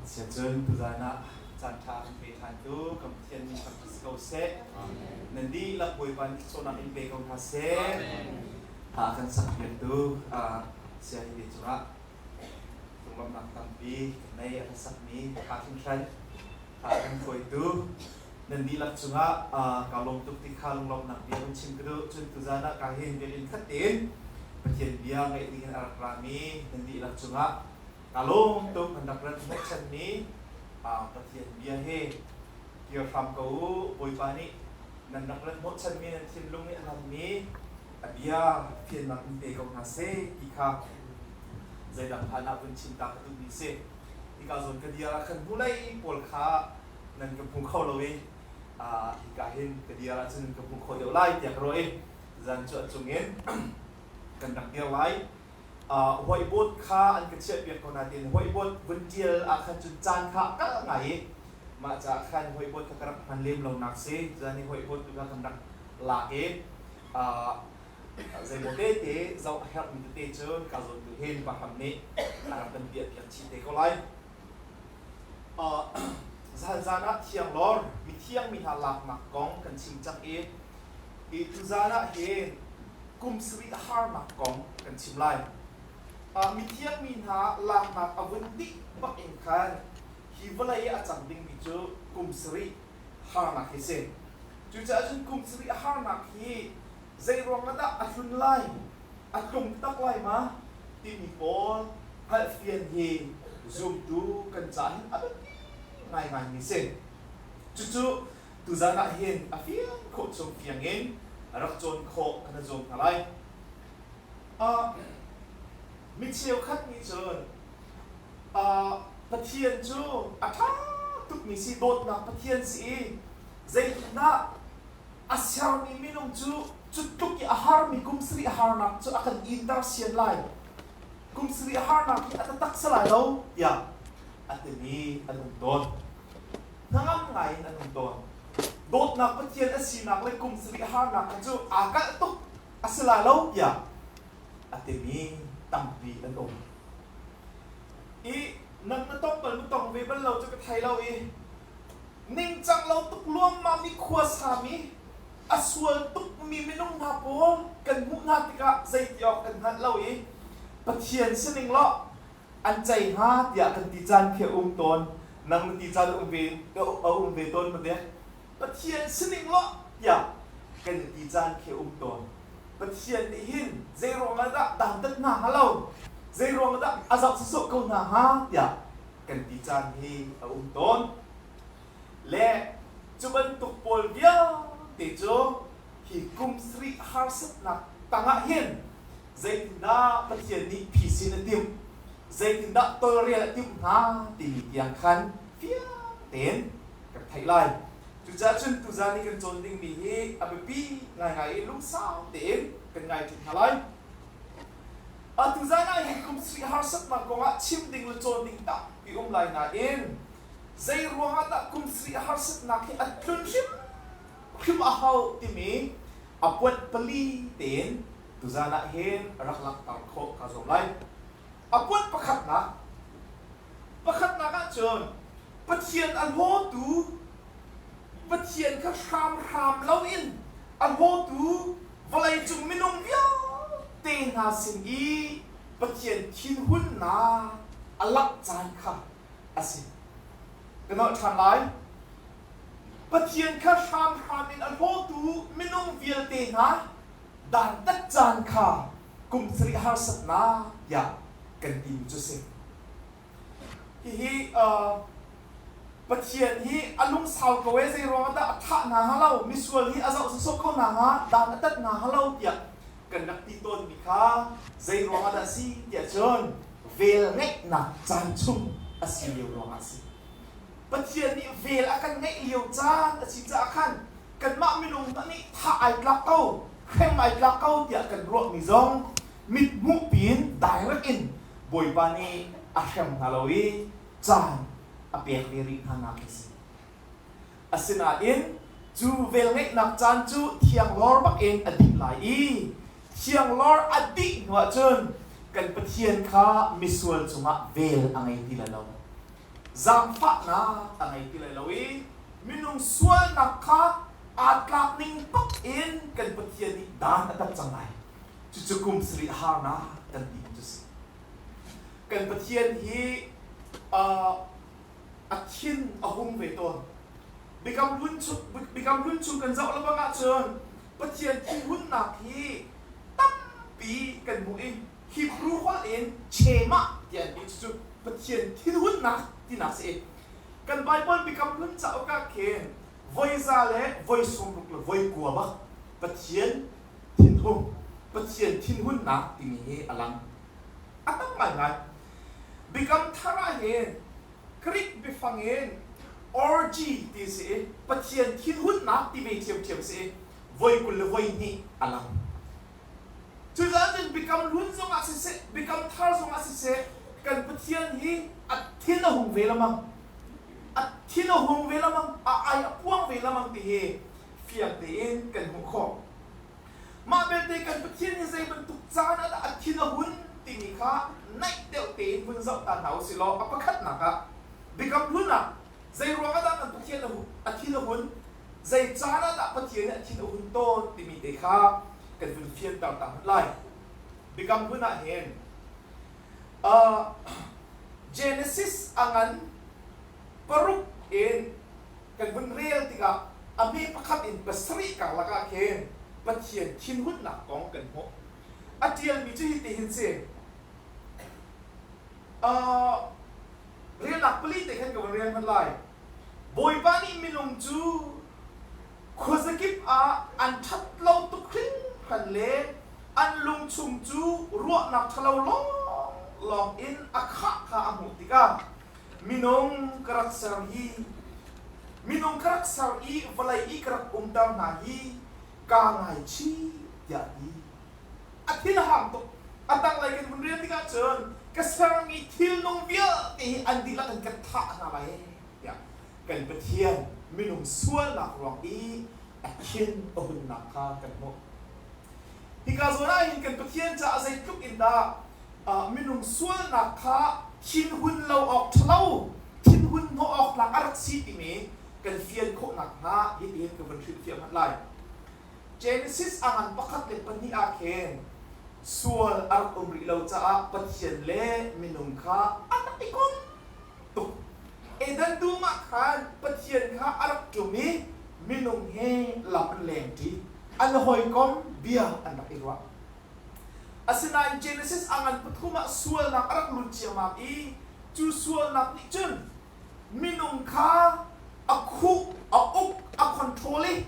Siacun tuzaan ah caanṭha kan pe ṭhantu kan Pathian min thangṭhat si ko seh. Nan dihlak Bawipa nih thluachuahnak in pe ko hna seh. Hla kan sakpiaktu Saya Hide cungah lunglawmhnak tampi kan nei a hlasakmi ṭha hringhran hla kan hruaitu nan dihlak cungah kaa lawm tuk ti kha lunglawmhnak bia hun chim ka duh. Cun tuzaan ah ka hin biakinn khat tein Pathian bia ngaih dingin a rak rami nan dihlak cungah Kaa lawm tuk kan rak rat hnawhchanmi Pathian bia he kir hram ko u. Bawipa nih nan rak rat hnawhchanmi nan thinlung nih a hlammi a bia fiannak in pe ko hna seh ti kha zeidang hlan ah vun chim ta ka duhmi si. Hika zawn ka dir ah khan hnulei pawl kha nan ka hmu kho lo i hika hin ka dir ahcun nan ka hmu kho deuh lai tiah ka ruah i zan cu a cungin kan rak dir lai. Whiteboard kha an ka chiahpiak ko nain whiteboard vun ṭial ah khan cun caan kha a kal ngai i mah caah khan whiteboard kha ka rak hman lem lonak si. Cun i whiteboard tu kha kan rak lak i zeimaw tete zoh a herhmi tete cu ka zawn tu hin Pahram nih a rak kan piahpiak chih te ko lai. Zan ah thianglawr mithiang mi hna laknak kong kan chim cang i i tuzan ah hin kum sarih harnak kong kan chim lai. Mithiang mi hna laknak a vun dih bak in khan hi vawlei i a cang dingmi cu kum sarih harnak hi si. Cucaah cun kum sarih harnak hi zei ruangah dah a tlun lai, a tlung tak lai ma timi pawl hngalhfian hi zumtu kan caah hin a biapi ngaingaimi si. Cucu tuzan ah hin a fian khawh chung fiang in rak cawn khawh kan i zuam hna lai. Mi cheukhat nih cun Pathian cu a ṭha tukmi si, dawtnak Pathian si i zeitindah a sermi minung cu cu tluk i a harmi kum sarih harnak cu a kan inter sian lai, kum sarih harnak hi a taktak si lai lo tiah a timi an um tawn. Hnangam ngai in an um tawn. Dawtnak Pathian a sinak le kum sarih harnak kha cu aa kalh tuk a si lai lo tiah a timi tampi an um. I nang na tong bal na tong ve bal lo cu ka thei lo i ningcang lo tuk luammam i khuasami a sual tukmi minung hna pawl kan hmuh hna tikah zeiti awk kan hngalh lo i Pathian sining law an cei hnga tiah kan ti caan khi a um tawn. Nang na ti caan a um ve a um ve tawn ma dek? Pathian sining law tiah kan ti caan khi a um tawn. Pathian nih hin zei ruangah dah dantat hna hnga lo, zei ruangah dah a zoh sawsawh ko hna hnga tiah kan ti caan hi a um tawn. Le cu bantuk pawl vialte cu hi kum sarih harsatnak tangah hin zeitindah Pathian nih phisin a timh, zeitindah tawlrel a timh hna timi tiang khan fiang tein kan theih lai. Cucaah cun tuzan i kan cawn dingmi hi a biapi ngaingai i lungsau tein kan ngai ṭi hna lai. Tuzan ah hin kum sarih harsatnak kongah chim ding le cawn ding tampi um lai nain zei ruangah dah kum sarih harsatnak hi a tlun hrimhrim a hau timi a puanh pali tein tuzan ah hin rak langhter khawh kaa zuam lai. A puanh pakhatnak pakhatnak ahcun Pathian a hlawtu Pathian kha hramhram loin a hlawtu vawleicung minung vialte hna sin i Pathian thinhunnak a langh caan kha a si. Ka nolh ṭhan lai. Pathian kha hramhram in a hlawtu minung vialte hna dantat caan kha kum sarih harsatnak tiah kan timi cu a si. Hihi Pathian hi a lungsau ko ee, zei ruangah dah a thah hna hnga lo, misual hi a zoh sawsawh ko hna hnga, dan a tat hna hnga lo tiah kan rak ti tawnmi kha zei ruangah dah a si tiah cun vel ngeihnak caan chung a si lio ruangah a si. Pathian nih vel a kan ngeih lio caan a si caah khan kanmah minung hna nih thah ai tlak ko, hrem ai tlak ko tiah kan ruahmi zong mithmuh piin direct in Bawipa nih a hrem hna lo i caan a pek ve rih hna nak a si. Asinain cu velngeihnak caan cu thianglawr bakin a dih lai i thianglawr a dih hnuah cun kan Pathian kha misual cungah vel a ngei ti lai lo. Zaangfahnak a ngei ti lai lo i minung sualnak kha aa tlak ning bak in kan Pathian nih dan a tat cang lai. Cucu kum sarih harnak kan ti cu si. Kan Pathian hi a thin a hung ve tawn. Biakam hlun chung, Biakam hlun chung kan zoh lebang ahcun Pathian thinhunnak hi tampi kan hmuh i Hebrew holh in chemah ti an ti. Cucu Pathian thinhunnak tinak si. Kan Bible Biakam Hlun cauk ah khin voi za le voi 60 le voi kua bak Pathian thinhung, Pathian thinhunnak timi hi a lang. A tam ngaingai. Biakam Thar ah hin Greek biafang in orgy ti si i Pathian thinhunnak ti ve ṭhiamṭhiam si i voi 20 le voi hnih a lang. Cucaah cun Biakam Hlun zongah siseh, Biakam Thar zongah siseh, kan Pathian hi a thin a hung ve lamang. A thin a hung ve lamang, a ai a puang ve lamang ti hi fiang tein kan hmuh khawh. Mah belte kan Pathian hi zei bantuk caan ah dah a thin a hun timi kha naih deuh tein vun zoh ta hna usih law a pakhatnak ah Biakam Hlun ah zei ruang ah dah kan Pathian a thin a hun, zei caan ah dah Pathian nih a thin a hun tawn timi te kha kan vun fianter ta hmanh lai. Biakam Hlun ah hin Genesis a ngan paruk in kan vun rel tikah a hme pakhat in pasarih karlak ah khin Pathian thinhunnak kong kan hmuh. A ṭialmi cu hitihin si. Relnak pali te khan ka vun rel hmanh lai. Bawipa nih minung cu khuazakip ah an ṭhat lo tuk hringhran le an lungchung cu ruahnak ṭhalo lawnglawng in a khah kha a hmuh tikah minung ka rak ser hi minung ka rak ser i vawlei i ka rak umter hna hi kaa ngaichih tiah a ti. A thin a hang tuk. A tanglei kan vun rel tikah cun ka sermi thilnung vialte hi an dihlak in ka thah hna lai tiah kan Pathian minung sualnak ruang i a thin a hunnak kha kan hmuh. Hika zawn ah hin kan Pathian caah zeitluk in dah minung sualnak kha thinhun lo awk ṭhalo, thinhun hnawh awk tlak a rak si timi kan fian khawh nakhnga hitihin ka vun hrilhfiah hmanh lai. Genesis a ngan pakhat le pahnih ah khin sual a rak um rih lo caah Pathian le minung kha an rak i kom tuk. Eden dum ah khan Pathian kha a rak ṭum i minung he lam an lengṭi. An hawikom bia an rak i ruah. Asinain Genesis a ngan pathum ah sualnak a rak lut ciammam i cu sualnak nih cun minung kha a khuh, a uk, a control i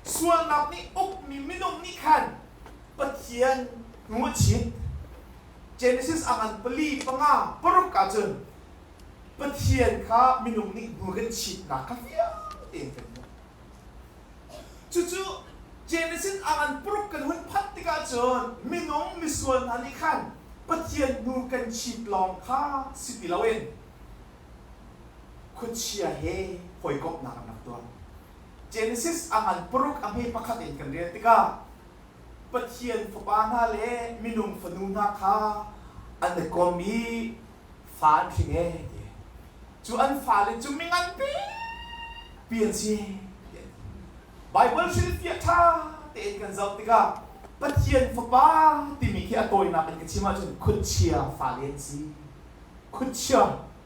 sualnak nih ukmi minung nih khan Pathian hnu a chit. Genesis a ngan pali, panga, paruk ahcun Pathian kha minung nih hnu kan chitnak kha fiang tein kan hmuh. Cucu Genesis a ngan paruk kan hun phanh tikah cun minung misual hna nih khan Pathian hnu kan chit lawng kha si ti loin khuachia he hawikomhnak an rak tuah. Genesis a ngan paruk a hme pakhat in kan rel tikah Pathian fapa hna le minung fanu hna kha an i kom i fa an hring ee ti. Cu an fale cu mi nganpi pi an si. Bible hrilhfiah ṭha tein kan zoh tikah Pathian fapa timi khi a tawinak in ka chim ahcun khuachia fale an si. Khuachia,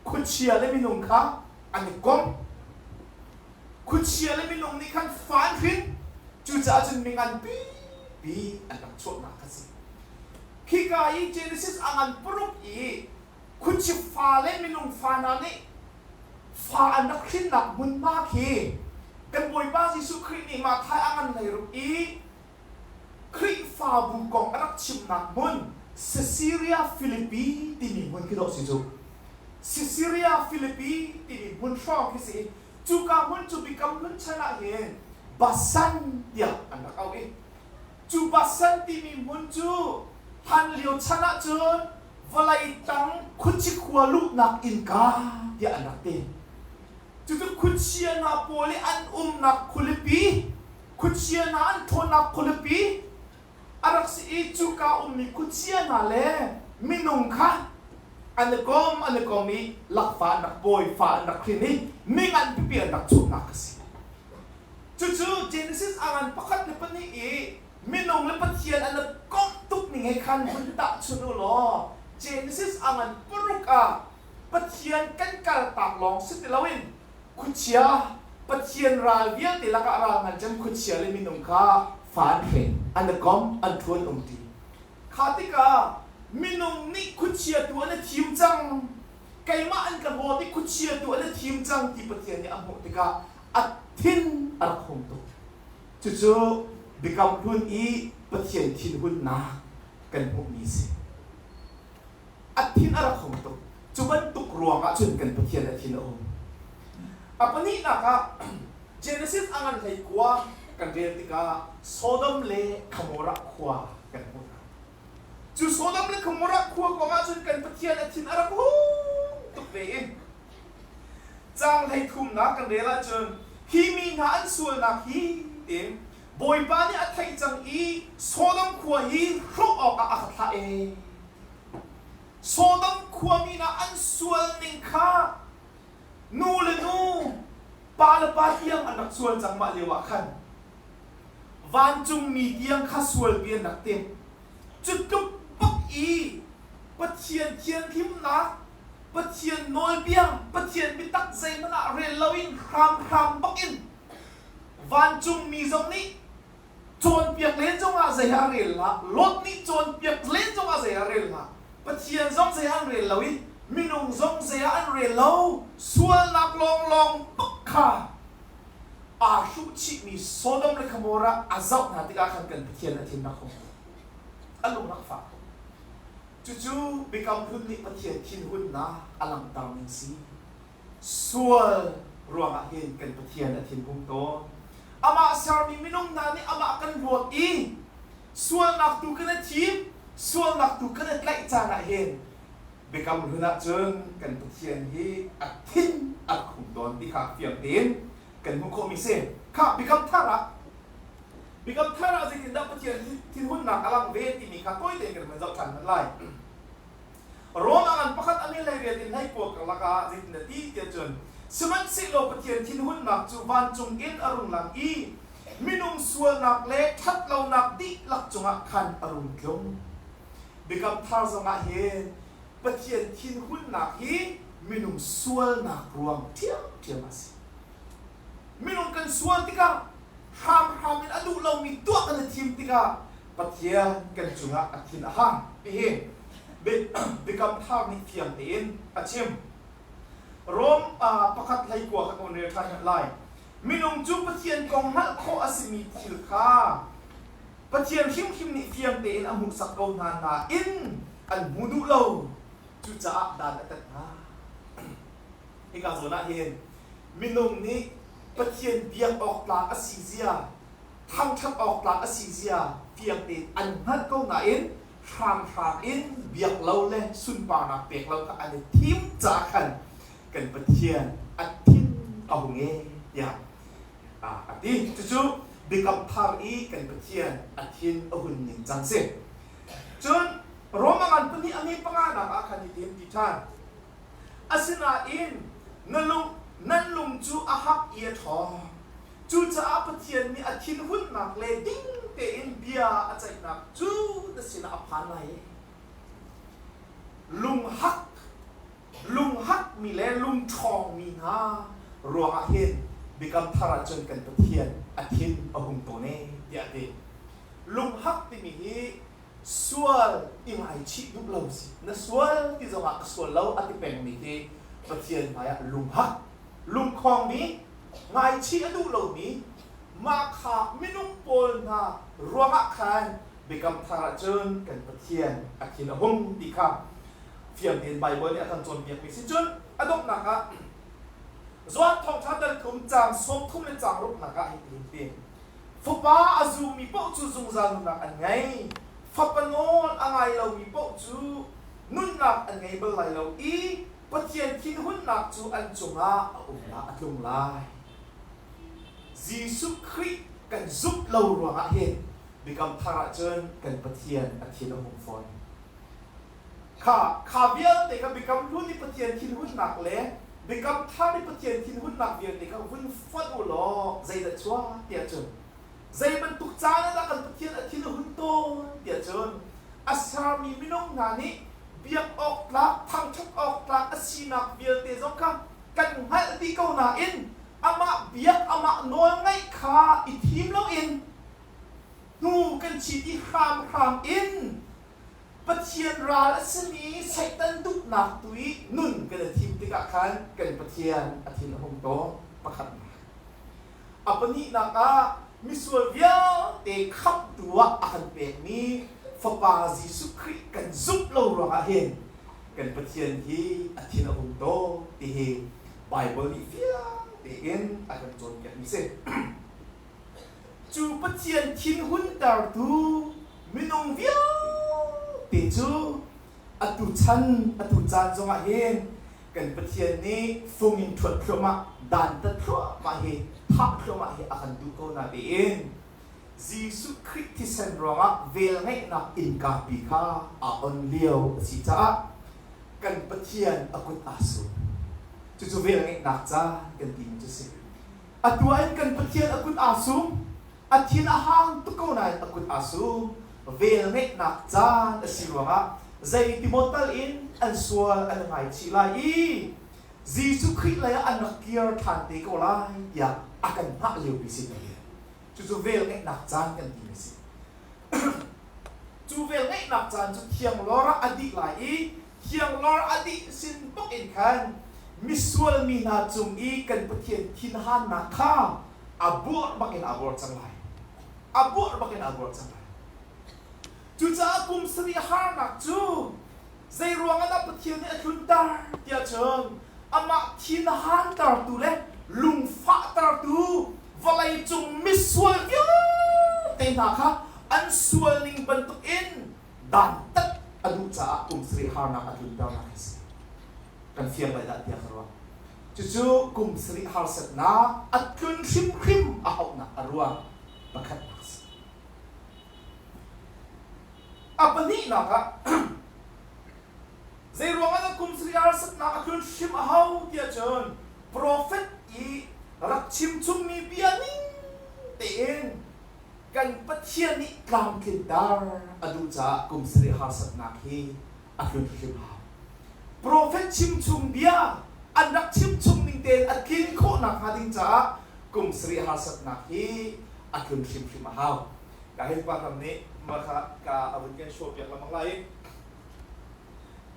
khuachia le minung kha an i kom. Khuachia le minung nih khan fa an hrin. Cucaah cun mi nganpi pi an rak chuahnak kha si. Khika i Genesis a ngan paruk i khuachia fa le minung fa hna nih fa an rak hrinnak hmunhma khi kan Bawipa Jesuh Khrih nih Matthai a ngan hleiruk i Khrihfabu kong a rak chimnak hmun Caesarea Philippi timi hmun khi dawh si cu. Caesarea Philippi timi hmun hrawng khi si i cuka hmun cu Biakam Hlun chan ah hin Basan tiah an rak auh i cu Basan timi hmun cu hlan lio chan ahcun vawlei tang khuaci khua luhnak innka tiah an rak ti. Cucu khuachia hna pawl i an umnak khualipi khuachia hna an ṭhawnnak khualipi a rak si i cuka ummi khuachia hna le minung kha An i kom, an i kom i lakfa an rak pawi, fa an rak hrin i mingan pipi an rak chuahnak a si. Cucu Genesis a ngan 1 le 2 i minung le Pathian an i komh tuk ning he khan hun tahchun u law Genesis a ngan 6 ah Pathian kan kaltak lawng si ti loin khuachia Pathian ral vialte lakah ral ngan cem khuachia le minung kha fa an hrin, an i kom, an ṭuan umṭi. Kha tikah minung nih khuachia tu an i thim cang, keimah an ka hlawt i khuachia tu an i thim cang ti Pathian nih a hmuh tikah a thin a rak hung tuk. Cucu Biakam Hlun i Pathian thinhunnak kan hmuhmi a si. A thin a rak hung tuk. Cu bantuk ruangah cun kan Pathian a thin a hung. A pahnihnak ah Genesis a ngan 19 kan rel tikah Sodom le Gomorrah khua kan hmuh hna. Cu Sodom le Gomorrah khua kong ah cun kan Pathian a thin a rak hung tuk ve i caang 33nak kan rel ahcun hi mi hna an sualnak hi tiin Bawipa nih a theih cang i Sodom khua hi hrawh awkah a ka thlah ee. Sodom khuami hna an sual ning kha nu le nu, pa le pa tiang an rak sual cang mah lio ah khan vancungmi tiang kha sualpi an rak timh. Cu tluk bak i Pathian thianhlimnak, Pathian nawlbia, Pathian biatak zeihmanh ah rel loin hramhram bakin vancungmi zong nih cawnpiak len zongah zei ah rel hlah, Lot nih cawnpiak len zongah zei ah rel hlah, Pathian zong zei ah an rel lo i minung zong zei ah an rel lo, sualnak lawnglawng bak kha aa hruh chihmi Sodom le Gomorrah a zoh hna tikah khan kan Pathian a thin rak hung. A lung rak fak tuk. Cucu Biakam Hlun nih Pathian thinhunnak a langhter ning si. Sual ruangah hin kan Pathian a thinhung tawn. Amah sermi minung hna nih amah kan hlawt i sualnak tu kan i thim, sualnak tu kan i tlaih caan ah hin Biakam Hlun ahcun kan Pathian hi a thin a rak hung tawn ti kha fiang tein kan hmuh khawhmi si. Khah Biakam Thar ah Biakam Thar ah zeitindah Pathian thinhunnak a langh ve timi kha tawi tein kan van zoh ṭhan hmanh lai. Rom a ngan pakhat a mi 18 in 19 karlak ah zeitin a ti tiah cun sihmanhsehlaw Pathian thinhunnak cu vancung in a rung lang i minung sualnak le ṭhatlonak dihlak cungah khan a rung tlung. Biakam Thar zongah hin Pathian thinhunnak hi minung sualnak ruang ṭhiamṭhiam a si. Minung kan sual tikah hramhram in a duh lomi tuah kan i thim tikah Pathian kan cungah a thin a hang. Hihi Biakam Thar nih fiang tein a chim. Rom pakhat 19 kha ka rel ṭhan hmanh lai. Minung cu Pathian kong hngalh khawh a simi thil kha Pathian hrimhrim nih fiang tein a hmuhsak ko hna nain an hmu duh lo. Cucaah dan a tat hna. Hika zawn ah hin minung nih Pathian biak awk tlak a si zia, thangṭhat awk tlak a si zia fiang tein an hngalh ko nain hramhram in biak lo le sunparnak pek lo kha an i thim caah khan kan Pathian a thin a hung e tiah a ti. Cucu Biakam Thar i kan Pathian a thin a hun ning cang si. Cun Roma ngan pahnih a nge panganak ah khan hitin ti ṭhan. Asinain na lung, nan lung cu a hak i a ṭhawng. Cucaah Pathian nih a thinhunnak le ding tein bia a ceihnak cu na sinah a phan lai. Lunghak, lunghakmi le lungṭhawngmi hna ruangah hin Biakam Thar ahcun kan Pathian a thin a hung tawn ee tiah a ti. Lunghak timi hi sual i ngaichih duh lo si. Na sual ti zongah ka sual lo a ti pengmi hi Pathian hmaiah lunghak, lungkhawngmi, ngaichih a duh lomi, mah kha minung pawl hna ruangah khan Biakam Thar ahcun kan Pathian a thin a hung ti kha fiang tein Baibal nih a kan cawnpiakmi si. Cun a donghnak ah Johan Thawngṭha dal thum caang 30 le caang ruknak ah hitin ti. Fapa a zummi paoh cu zungzal nunnak an ngei. Fapa nawl a ngai lomi paoh cu nunnak an ngei bal lai lo i Pathian thinhunnak cu an cungah a um a tlung lai. Jesuh Khrih kan zumh lo ruangah hin Biakam Thar ahcun kan Pathian a thin a hung fawn. Kha kha vialte kha Biakam Hlun i Pathian thinhunnak le Biakam Thar i Pathian thinhunnak vialte kha vun fonh u law zeidah chuak tiah cun zei bantuk caan ah dah kan Pathian a thin a hun tawn tiah cun a sermi minung hna nih biak awk tlak thangṭhat awk tlak a sinak vialte zong kha kan hngalh dih ko nain amah biak amah nawl ngaih kha i thim loin hnu kan chit i hramhram in Pathian ral a simi Satan duhnak tu i nun kan i thim tikah khan kan Pathian a thin a hung tawn. Pakhatnak. A pahnihnak ah misual vialte khamhtu ah a kan pekmi Fapa Jesuh Khrih kan zumh lo ruangah hin kan Pathian hi a thin a hung tawn ti hi Baibal nih fiang tein a kan cawnpiakmi si. Cu Pathian thinhuntertu minung vialte cu atu chan atu caan zongah hin kan Pathian nih fung in ṭhuat thluahmah, dantat thluahmah hi, thah thluahmah hi a kan duh ko na tiin Jesuh Khrih thisen ruangah velngeihnak innka pi kha aa on lio a si caah kan Pathian a kut aa sum. Cucu velngeihnak caan kan timi cu a si. Atu ah hin kan Pathian a kut aa sum, a thin a hang tuk ko nain a kut aa sum. Velngeihnak caan a si ruangah zeitimaw tal in an sual an i ngaichih lai i Jesuh Khrih lei ah an rak kir ṭhan te ko lai tiah a kan hngah liopi si Pathian. Cucu velngeihnak caan kan timi a si. Cu velngeihnak caan cu thianglawr ah a dih lai i thianglawr a dih sin bak in khan misual mi hna cung i kan Pathian thinhannak kha a buar bak in aa buar cang lai. A buar bak in aa buar cang lai. Cucaah kum sarih harnak cu zei ruang ah dah Pathian nih a tlunter tiah cun amah thinhantertu le lungfahtertu vawleicung misual vialte hna kha an sual ning bantukin dantat a duh caah kum sarih harnak a tlunternak a si. Kan fiang lai dah tiah ka ruah. Cucu kum sarih harsatnak a tlun hrimhrim a hauhnak a ruang pakhatnak a si. A pahnihnak ah zei ruangah dah kum sarih harsatnak a tlun hrim a hau tiah cun profet i rak chimchungmi bia ning tein kan Pathian nih tlamtlinter a duh caah kum sarih harsatnak hi a tlun hrim hau. Profet chimchung bia an rak chimchung ning tein a tlin khawh nakhnga ding caah kum sarih harsatnak hi a tlun hrimhrim a hau. Ka hin pa hram nih mah kha ka a vun kan show piak lengmang lai i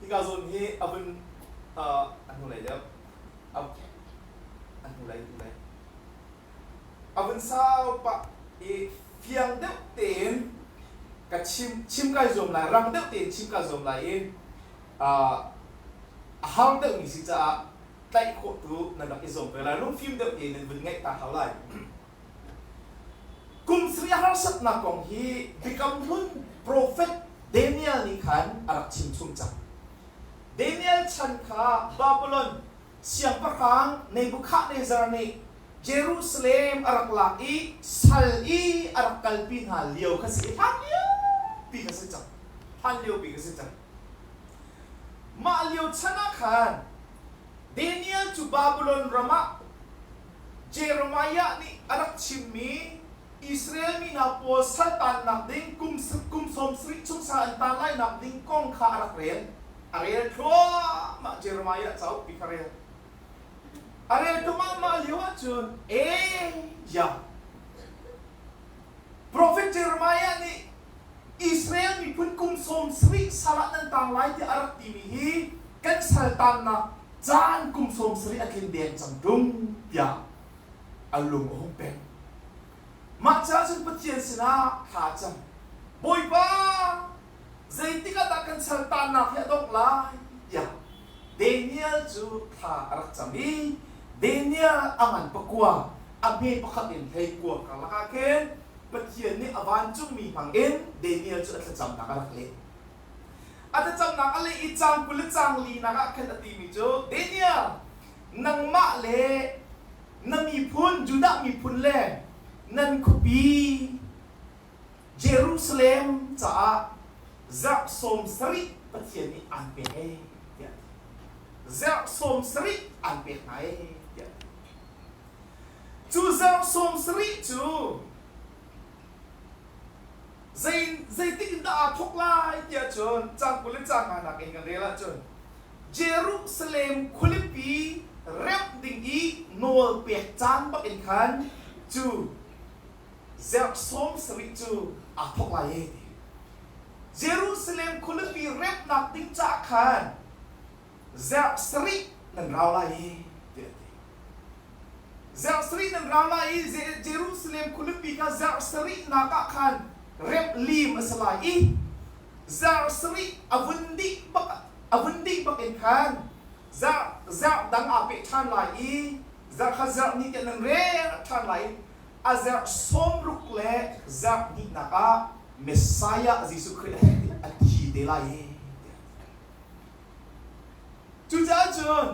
hika zawn hi a vun a hnulei deuh a hnulei hnulei a vun sau pah i fiang deuh tein ka chim chim kai zuam lai rang deuh tein chim ka zuam lai i a har deuhmi si caah tlaih khawh tu nan rak i zuam ve lai lungfim deuh tein nan vun ngaih ta hau lai. Kum sarih harsatnak kong hi Biakam Hlun profet Daniel nih khan a rak chimchung cang. Daniel chan kha Babylon siangpahrang Nebuchadnezzar nih Jerusalem a rak lak i sal i a rak kalpi hna lio kha si i hlan liopi kha si cang. Hlan liopi kha si cang. Mah lio chan ah khan Daniel cu Babylon ram ah Jeremiah nih a rak chimmi Israel mi hna pawl sal taannak ding kum kum sawm sarih chung sal an taan lainak ding kong kha a rak rel. A rel thluahmah Jeremiah cauk pi kha rel. A rel thluahmah lio ahcun e ya Prophet Jeremiah nih Israel miphun kum sawm sarih sal ah nan taang lai tiah a rak timi hi kan sal taannak caan kum 70 a tlin deng cang ṭung tiah a lung a hung peng. Mah caah cun Pathian sinah thla a cam. Bawipa, zeitik ah dah kan sal taannak hi a dongh lai tiah Daniel cu thla a rak cam i Daniel a ngan pakua a hme pakhat in hleikua karlak ah khin Pathian nih a vancungmi hmangin Daniel cu a thlacamnak a rak leh. A thlacamnak a leh i caang 20 le caang linak ah khan a timi cu Daniel, nangmah le na miphun Judah miphun le nan khuapi Jerusalem caah zarh 70 Pathian nih aan pek ee tiah a ti. Zarh 70 aan pek hna ee tiah a ti. Cu zarh 70 cu zeitik in dah aa thawk lai tiah cun caang 20 le caang nga nak in kan rel ahcun Jerusalem khualipi remh ding i nawl pek caan bak in khan cu zarh 70 cu aa thawk lai ee ti. Jerusalem khualipi remhnak ding caah khan zarh sarih nan rau lai i tiah a ti. Zarh sarih nan rau lai i Jerusalem khualipi kha zarh sarihnak ah khan remh lim a si lai i zarh sarih a vun dih bak a vun dih bak in khan zarh zarh dang aa peh ṭhan lai i zarh kha zarh ni tiah nan rel ṭhan lai i a zarh 60 le zarh hnihnak ah Messiah Jesuh Khrih a thi te lai i Cucaah cun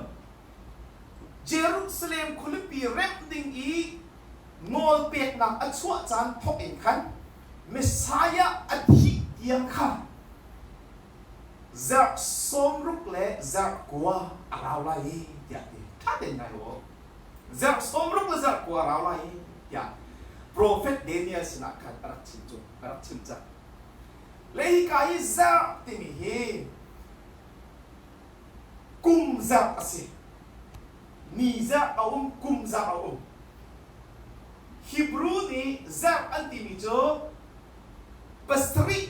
Jerusalem khualipi remh ding i nawl peknak a chuah caan thawk in khan Messiah a thih tiang kha zarh 60 le zarh kua a rau lai i tiah a ti. Ṭha tein ngai u. Zarh 60 le zarh kua a rau lai i tiah profet Daniel sinah khan a rak chim cu a rak chim cang. Le hika hi zarh timi hi kum zarh a si. Ni zarh a um, kum zarh a um. Hebrew nih zarh an timi cu pasarih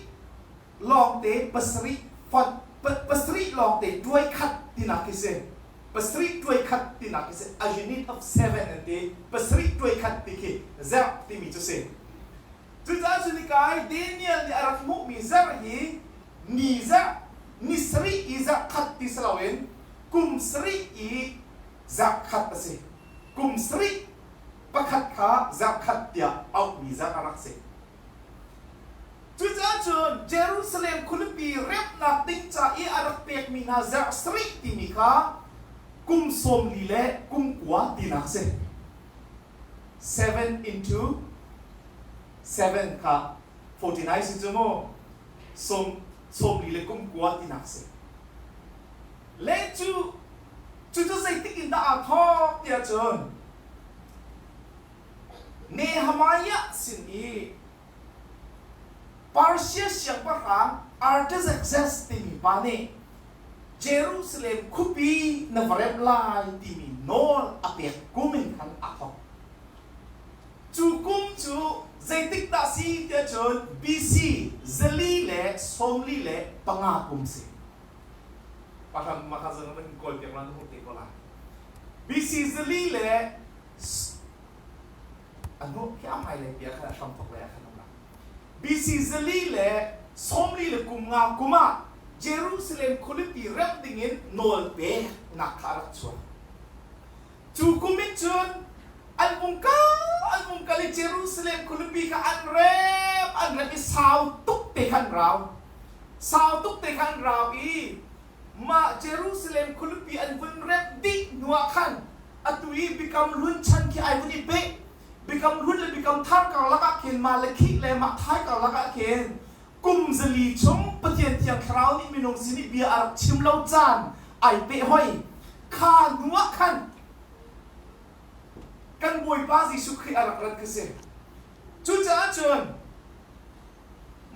lawngte pasarih fonh pasarih lawngte tuai khat tinak khi si. Pasarih tuai khat tinak khi si. A unit of seven an ti. Pasarih tuai khat ti khi zarh timi cu si. Cucaah cu nikai Daniel nih a rak hmuhmi zarh hi ni zarh, ni sarih i zarh khat ti si loin kum sarih i zarh khat a si. Kum sarih pakhat kha zarh khat tiah auhmi zarh a rak si. Cucaah cun Jerusalem khualipi remhnak ding ca i a rak pekmi hna zarh sarih timi kha kum 40 le kum kua tinak a si. 7 into 7 kha 49 si cu mu sawm 40 le kum kua tinak si. Le cu cu cu zeitik in dah aa thawk tiah cun Nehemiah sin i Persia siangpahrang Artaxerxes timi pa nih Jerusalem khuapi na va remh lai timi nawl a pek kum in khan aa thawk. Cu kum cu zeitik dah si tiah cun BC 445 kum si. Pakhat makha zong nan kawl piak la na hmuh te ko lai. BC zali le a hnu khi a hmailei pi ah khan a hramthawk lei ah khan um lai. BC 445 kum ah Jerusalem khualipi remh dingin nawl peknak kha a rak chuak. Cu kum in cun an vung kal an vung kal i Jerusalem khualipi kha an rem an rem i sau tuk te kha an rau. Sau tuk te kha an rau i mah Jerusalem khualipi an vun remh dih hnuah khan atu i Biakam Hlun chan khi ai vun i peh. Biakam Hlun le Biakam Thar karlak ah khin mah le khih le mah thai karlak ah khin kum 400 chung Pathian Thiang Thlarau nih minung sin i bia a rak chim lo caan ai peh hoi. Kha hnu ah khan kan Bawipa Jesuh Khrih a rak rat khi si. Cucaah cun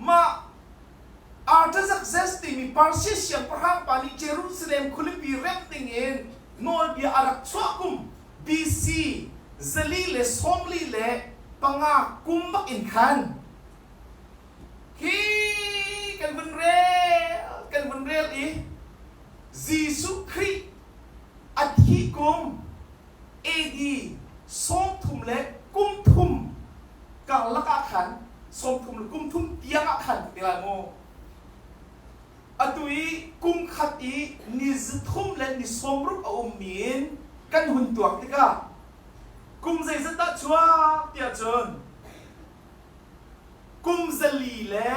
mah Artaxerxes timi Persia siangpahrang pa nih Jerusalem khualipi remh dingin nawlbia a rak chuah kum BC 445 kum bak in khan hi kan vun rel kan vun rel i Jesuh Khrih a thih kum AD 33 karlak ah khan 33 tiang ah khan ti lai mu atu i kum khat i ni 3 le ni 60 a ummi in kan hun tuak tikah kum zeizat dah chuak tiah cun kum 400 le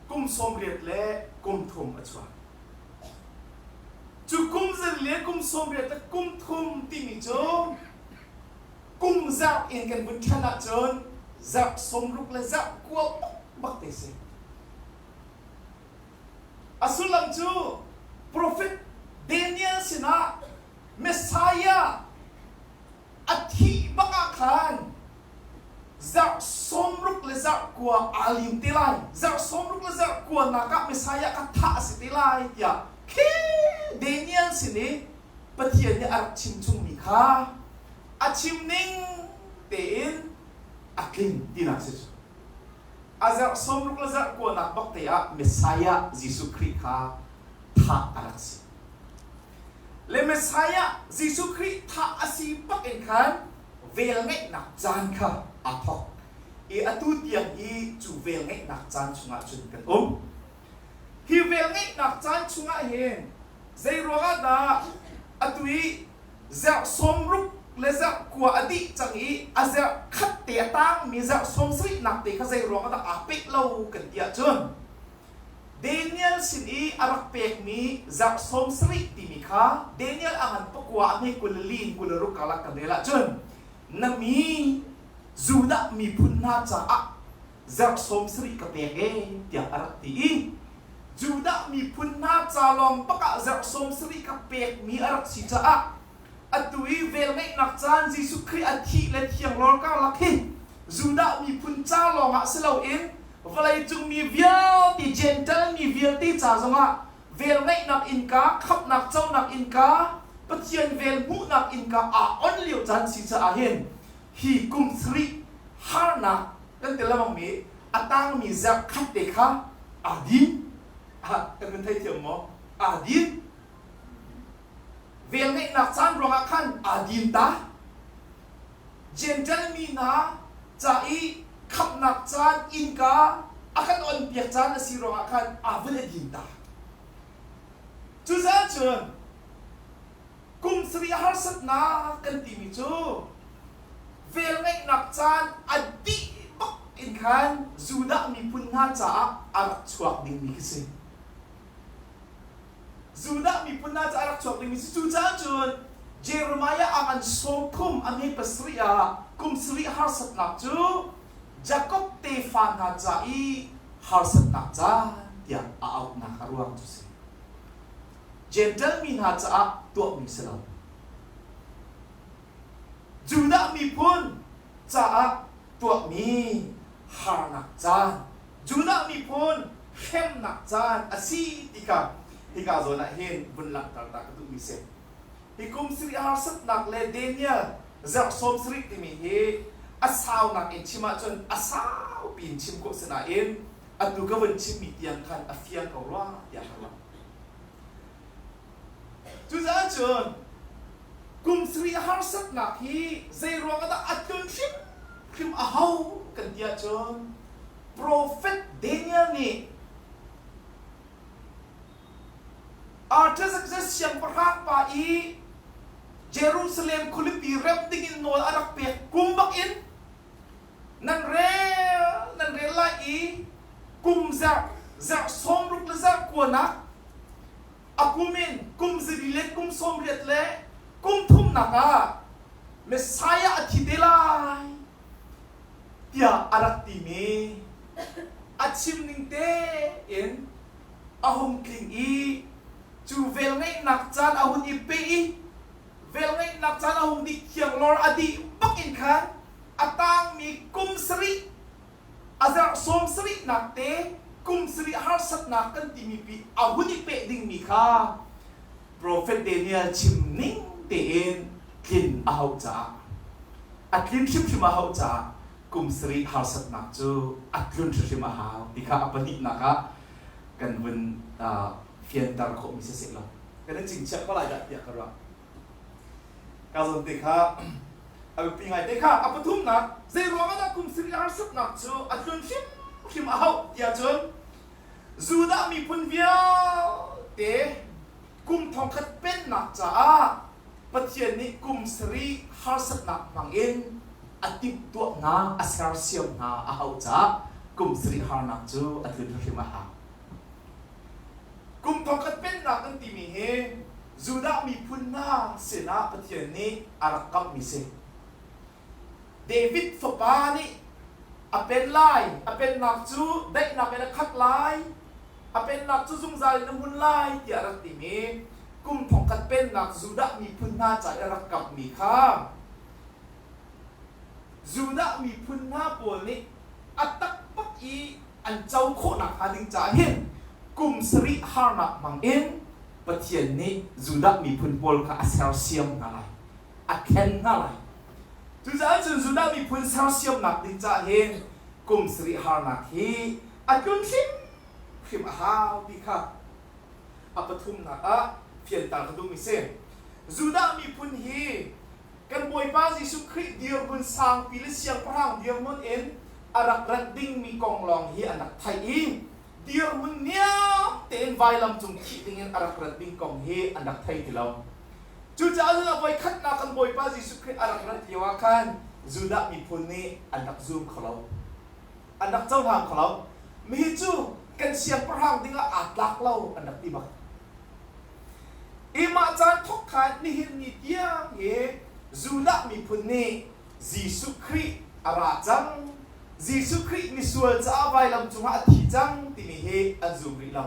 kum 83 a chuak. Cu kum 400 le kum 83 timi cu kum zarh in kan vun ṭhan ahcun zarh 60 le zarh kua bak te si. A sullam cu profet Daniel sinah Messiah a thih bak ah khan zarh 60 le zarh 9 aa lim te lai. Zarh 60 le zarh 9 nak ah Messiah kha thah a si te lai tiah khi Daniel sin i Pathian nih a rak chim chungmi kha a chim ning tein a tling tinak si cu. A zarh 60 le zarh 9 nak bak te ah Messiah Jesuh Khrih kha thah a rak si. Le Messiah Jesuh Khrih thah a si bak in khan velngeihnak caan kha aa thawk i atu tiang hi cu velngeihnak caan chungah cun kan um. Hi velngeihnak caan chungah hin zei ruangah dah atu i zarh 60 le zarh 9 a dih cang i a zarh khat te a tangmi zarh 70nak te kha zei ruangah dah aa peh lo kan ti ahcun Daniel sin i a rak pekmi zarh 70 timi kha Daniel a ngan pakua a hme 24 in 26 karlak kan rel ahcun na mi Judah miphun hna caah zarh 70 ka pek e tiah a rak ti i Judah miphun hna ca lawng bak ah zarh 70 ka pekmi a rak si caah atu i velngeihnak caan Jesuh Khrih a thih le thianglawr karlak hi Judah miphun ca lawngah si loin vawleicung mi vialte Jentail mi vialte ca zongah velngeihnak innka, khamhnak conak innka, Pathian vel hmuhnak innka aa on lio caan si caah hin hi kum sarih harnak kan ti lengmangmi a tangmi zarh khat te kha aa din. Kan kan theithiam maw? Aa din. Velngeihnak caan ruangah khan aa din ta. Jentail mi hna ca i khamhnak caan innka a kan onpiak caan a si ruangah khan aa vun a din ta. Cucaah cun kum sarih harsatnak kan timi cu velngeihnak caan a dih bak in khan Judah miphun hna caah a rak chuak dingmi khi si. Judah miphun hna cu a rak chuak dingmi si. Cucaah cun Jeremiah a ngan 30 a hme pasarih ah kum sarih harsatnak cu Jakob tefa hna ca i harsatnak caan tiah a auhnak a ruang cu si. Jentail mi hna caah tuahmi si lo. Judah miphun caah tuahmi harnak caan, Judah miphun hremnak caan a si ti kha hika zawn ah hin vun langhter ta ka duhmi si. Hi kum sarih harsatnak le Daniel zarh 70 timi hi a saunak in chim ahcun a saupi in chim khawh si nain atu ka vun chimmi tiang khan a fiang ko rua tiah ka ruah. Cucaah cun kum sarih harsatnak hi zei ruangah dah a tlun hrimhrim a hau kan ti ahcun Profet Daniel nih Artaxerxes siangpahrang pa i Jerusalem khualipi remh dingin nawl a rak pek kum bakin nan rel nan rel lai i kum zarh zarh 60 le zarh 9 nak a kum in kum ziri le kum 80 le kum thumnak ah Messiah a thi te lai tiah a rak timi a chim ning tein a hung tling i cu velngeihnak caan a hun i pe i velngeihnak caan a hung dih thianglawr a dih bak in khan a tangmi kum sarih a zarh 70nak te kum sarih harsatnak kan timi pi a hun i peh dingmi kha Profet Daniel chim ning tein tlin a hauh caah a tlin hrimhrim a hauh caah kum sarih harsatnak cu a tlun hrimhrim a hau ti kha a pahnihnak ah kan vun fianter khawhmi si seh law kan in chingchiah ko lai dah tiah ka ruah. Ka zawn te kha a biapi ngai te kha a pathumnak zei ruangah dah kum sarih harsatnak cu a tlun hrimhrim a hauh tiah cun Judah miphun vialte kum 1000 pennak caah Pathian nih kum sarih harsatnak hmangin a timhtuah hna, a sersiam hna a hauh caah kum sarih harnak cu a tlun hrimhrim a hau. Kum 1000 pennak kan timi hi Judah miphun hna sinah Pathian nih a rak kamhmi si. David fapa nih a pen lai, a pennak cu daihnak in a khat lai. A pennak cu zungzal in a hmun lai tiah a rak timi kum thongkhat pennak Judah miphun hna ca i a rak kamhmi kha Judah miphun hna pawl nih a taktak i an co khawhnak hnga ding caah hin kum sarih harnak hmang in Pathian nih Judah miphun pawl kha a sersiam hna lai, a thlen hna lai. Cucaah cun Judah miphun sersiamnak ding caah hin kum sarih harnak hi a tlun hrimhrim a hau ti kha a pathumnak ah fianter ka duhmi si. Judah miphun hi kan Bawipa Jesuh Khrih dirhmun sangpi le siangpahrang dirhmun in a rak rat dingmi kong lawng hi an rak theih i dirhmun niam tein vailam cung thih dingin a rak rat ding kong hi an rak thei ti lo. Cucaah cun a voikhatnak kan Bawipa Jesuh Khrih a rak rat lio ah khan Judah miphun nih an rak zum kho lo. An rak cohlang kho lo. Mihi cu kan siangpahrang dingah aa tlak lo an rak ti bak. I mah caan thawk khan nihin ni tiang hi Judah miphun nih Jesuh Khrih a ra cang, Jesuh Khrih misual caah vailam cungah a thi cang timi hi an zum rih lo.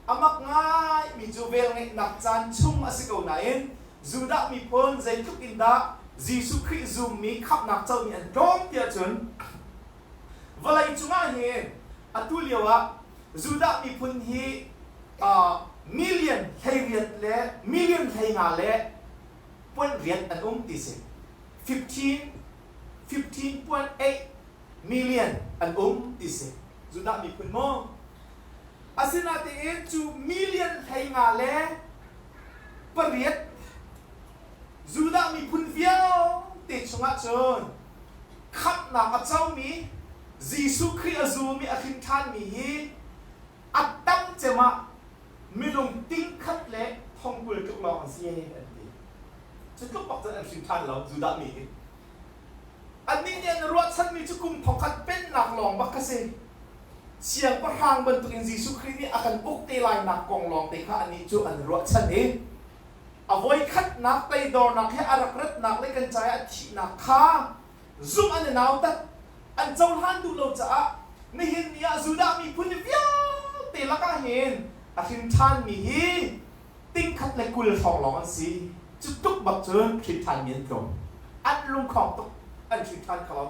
A mak ngaimi cu velngeihnak caan chung a si ko nain Judah miphun zeitluk in dah Jesuh Khrih zummi khamhnak comi an tlawm tiah cun vawlei cungah hin atu lio ah Judah miphun hi million 18 le million 15 le point riat an um ti si. 15 15.8 million an um ti si. Judah miphun maw? Asinain cu million 15 le pariat Judah miphun vialte chungah cun khamhnak a comi Jesuh Khrih a zumi a hrin ṭhanmi hi a tam cem ah minung tingkhat le thongkul tluk lawng an si an ti. Cu tluk bak cun an hrin ṭhan lo Judah mi hi. Annih nih an ruahchanmi cu kum thongkhat pennak lawng bak kha si. Siangpahrang bantukin Jesuh Khrih nih a kan uk te lainak kong lawng te kha annih cu an ruahchan i a voikhatnak teidornak he a rak ratnak le kan caah a thihnak kha zumh an i nautat, an cohlan duh lo caah nihin ni ah Judah miphun vialte lakah hin a hrin ṭhanmi hi tingkhat le 20 hrawng lawng an si. Cu tuk bak cun hrin ṭhanmi an tlawm. An lungkhong tuk, an hrin ṭhan kho lo.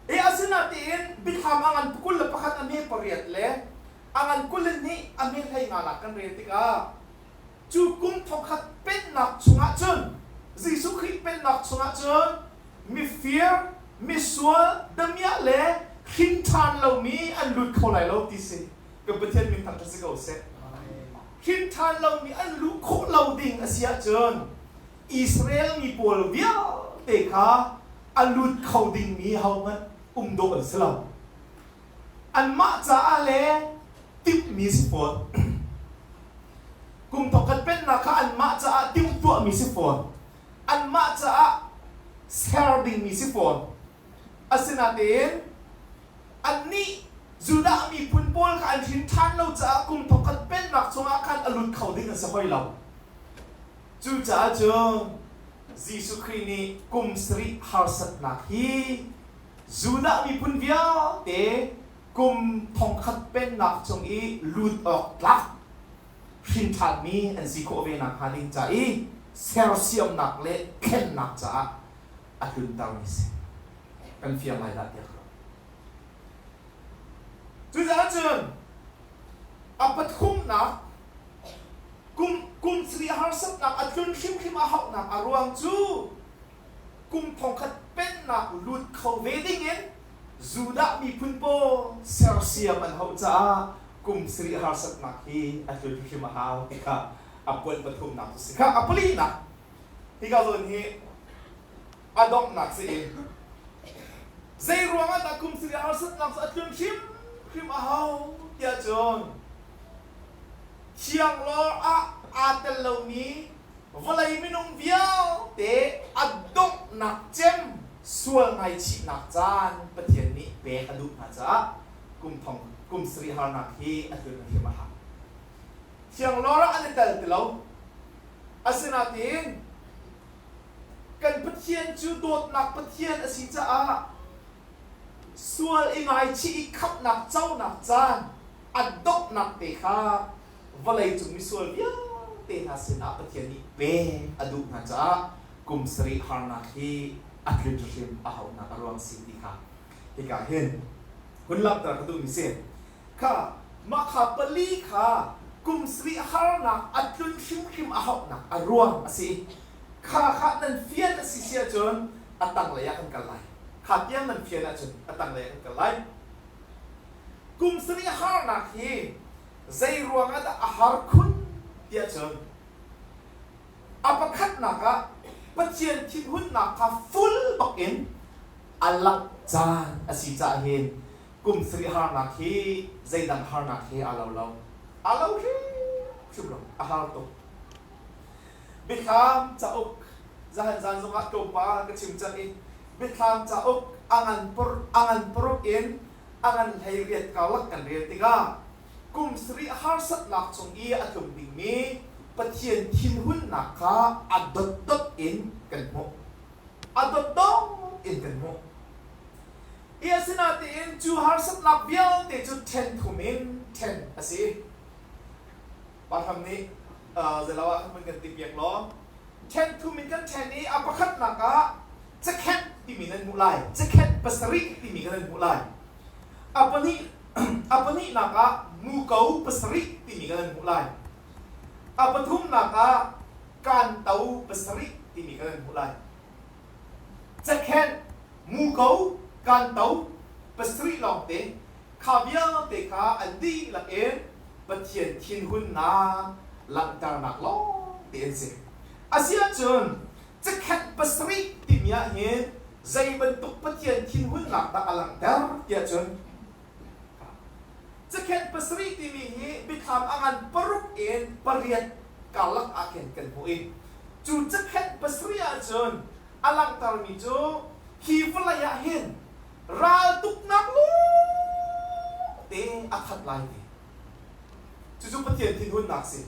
E asinain Biathlam a ngan 21 a hme pariat le a ngan 22 a hme 15 nak kan rel tikah cu kum thongkhat pennak chungah cun Jesuh Khrih pennak chungah cun mifir, misual, damiah le hrin ṭhan lomi an lut kho lai lo ti si. Kan Pathian min thangṭhat si ko seh. Hrin ṭhan lomi an luh khawh lo ding a si ahcun Israel mi pawl vialte kha a lut kho dingmi hohmanh um dawh an si lo. Anmah caah le timhmi si fawn. Kum thongkhat pennak kha anmah caah timhtuahmi si fawn. Anmah caah ser dingmi si fawn. Asinain annih Judah miphun pawl kha an hrin ṭhan lo caah kum thongkhat pennak chungah khan a lut kho ding an si hoi lo. Cucaah cun Jesuh Khrih nih kum sarih harsatnak hi Judah miphun vialte kum thongkhat pennak chung i lut awk tlak hrin ṭhanmi an si khawh ve nakhnga ding ca i sersiamnak le thlennak caah a tluntermi a si. Kan fiang lai dah tiah ka ruah. Cucaah cun a pathumnak Kum kum sarih harsatnak a tlun hrimhrim a hauhnak a ruang cu kum thongkhat pennak lut kho ve dingin Judah miphun pawl sersiam an hauh caah kum sarih harsatnak hi a tlun hrimhrim a hau ti kha a puan pathumnak cu si kha a palinak hika zawn hi a donghnak si i zei ruangah dah kum sarih harsatnak cu a tlun hrimhrim a hau tiah cun Thianglawr ah aa tel lomi vawlei minung vialte a donghnak cem sual ngaichihnak caan Pathian nih pek a duh hna caah kum thong kum sarih harnak hi a tlun hrim a hau. Thianglawr ah an i tel ti lo. Asinain kan Pathian cu dawtnak Pathian a si caah. Sual i ngaichih i khamhnak conak caan a donghnak te kha vawleicung misual vialte hna sinah Pathian nih pek a duh hna caah kum sarih harnak hi a tlun hrim a hauhnak a ruang si ti kha hika hin hun langhter ka duhmi si. Kha mah kha pali kha kum sarih harnak a tlun hrimhrim a hauhnak a ruang a si. Kha kha nan fian a si si ahcun a tanglei ah kan kal lai. Kha tiang nan fian ahcun a tanglei ah kan kal lai. Kum sarih harnak hi zei ruangah dah a har khun tiah cun a pakhatnak ah Pathian thinhunnak kha full bak in a langh caan a si caah hin kum sarih harnak hi zeidang harnak he aa lo lo. Aa lo hrimhrim lo. A har tuk. Biathlam cauk zahan zan zongah tlawmpal ka chim cang i Biathlam cauk a ngan por a ngan paruk in a ngan 18 karlak kan rel tikah kum sarih harsatnak chung i a tlung dingmi Pathian thinhunnak kha a dotdot in kan hmuh. A dotdot in kan hmuh. I asinatiin cu harsatnak vialte cu ṭhen thum in ṭhen a si. Pahram nih zeilo ah khan kan ti piak law ṭhen thum in kan ṭhen i a pakhatnak ah cakhenh timi nan hmuh lai. Cakhenh pasarih timi kan nan hmuh lai. A pahnih a pahnihnak ah muko pasarih timi kan nan hmuh lai. A pathumnak ah kanto pasarih timi kan nan hmuh lai. Cakhenh, muko, kanto pasarih lawngte kha vialte kha an dihlak in Pathian thinhunnak langhternak lawngte an si. Asiahcun cakhenh pasarih timi ah hin zei bantuk Pathian thinhunnak dah a langhter tiah cun cakhenh pasarih timi hi biathlam a ngan paruk in pariat karlak ah khin kan hmuh i cu cakhenh pasarih ahcun a langhtermi cu hi vawlei ah hin raltuknak lawngte a khat lai ti. Cucu Pathian thinhunnak si.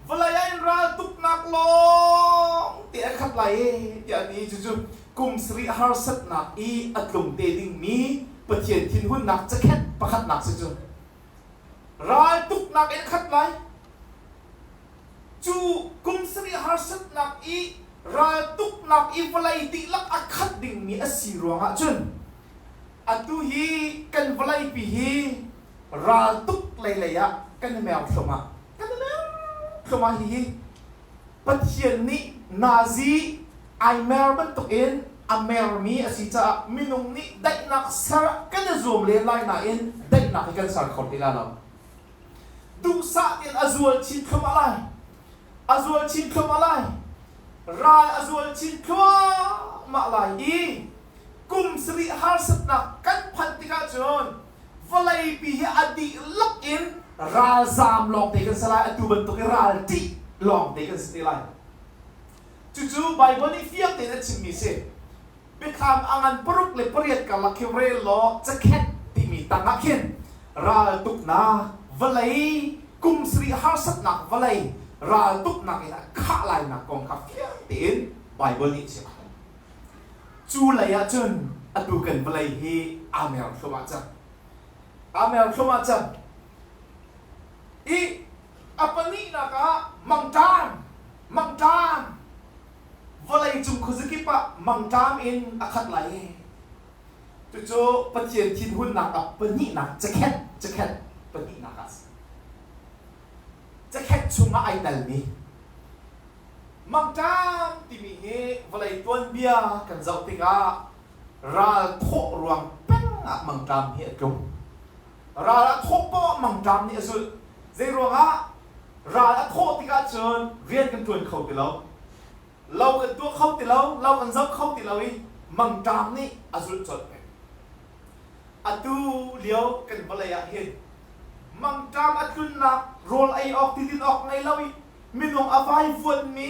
Vawlei ah in raltuknak lawngte a khat lai e tiah a ti. Cucu kum sarih harsatnak i a tlung te dingmi Pathian thinhunnak cakhenh pakhatnak si cu. Raltuknak in a khat lai. Cu kum sarih harsatnak i raltuknak i vawlei dihlak a khat dingmi a si ruangah cun atu hi kan vawleipi hi raltuk leilei ah kan i mer thluahmah. Kan i mer thluahmah hihi Pathian nih nazi ai mer bantukin a mermi a si caah minung nih daihnak ser kan i zuam len lai nain daihnak hi kan ser kho ti lai lo. Duhsah tein a zual chin thluahmah lai. A zual chin thluahmah lai. Ral a zual chin thluahmah lai i kum sarih harsatnak kan phanh tikah cun vawleipi hi a dihlak in ralzaam lawngte kan si lai. Atu bantuk i ral ṭih lawngte kan si te lai. Cucu Baibal nih fiang tein a chimmi si. Biathlam a ngan paruk le pariat karlak khi rel law cakhenh timi tangah khin raltuknak vawlei kum sarih harsatnak vawlei raltuknak in a khah lainak kong kha fiang tein Baibal nih a chim. Cu lei ah cun atu kan vawlei hi aa mer thluahmah cang. Aa mer thluahmah cang. I a pahnihnak ah mangṭam, mangṭam vawleicung khuazakip ah mangṭam in a khat lai i cucu Pathian thinhunnak a pahnihnak cakhenh cakhenh pahnihnak ah a si. Cakhenh chungah ai telmi mangṭam timi hi vawlei tuanbia kan zoh tikah ral thawh ruang peng ah mangṭam hi a tlung. Ral a thawh poah ah mangṭam nih a zulh. Zei ruangah? Ral a thawh tikah cun rian kan ṭuan kho ti lo. Lo kan tuah kho ti lo, lo kan zoh kho ti lo i mangṭam nih a zulh colh peng. Atu lio kan vawlei ah hin mangṭam a tlunnak rawl ei awk tidin awk ngei lo i minung a vaivuanmi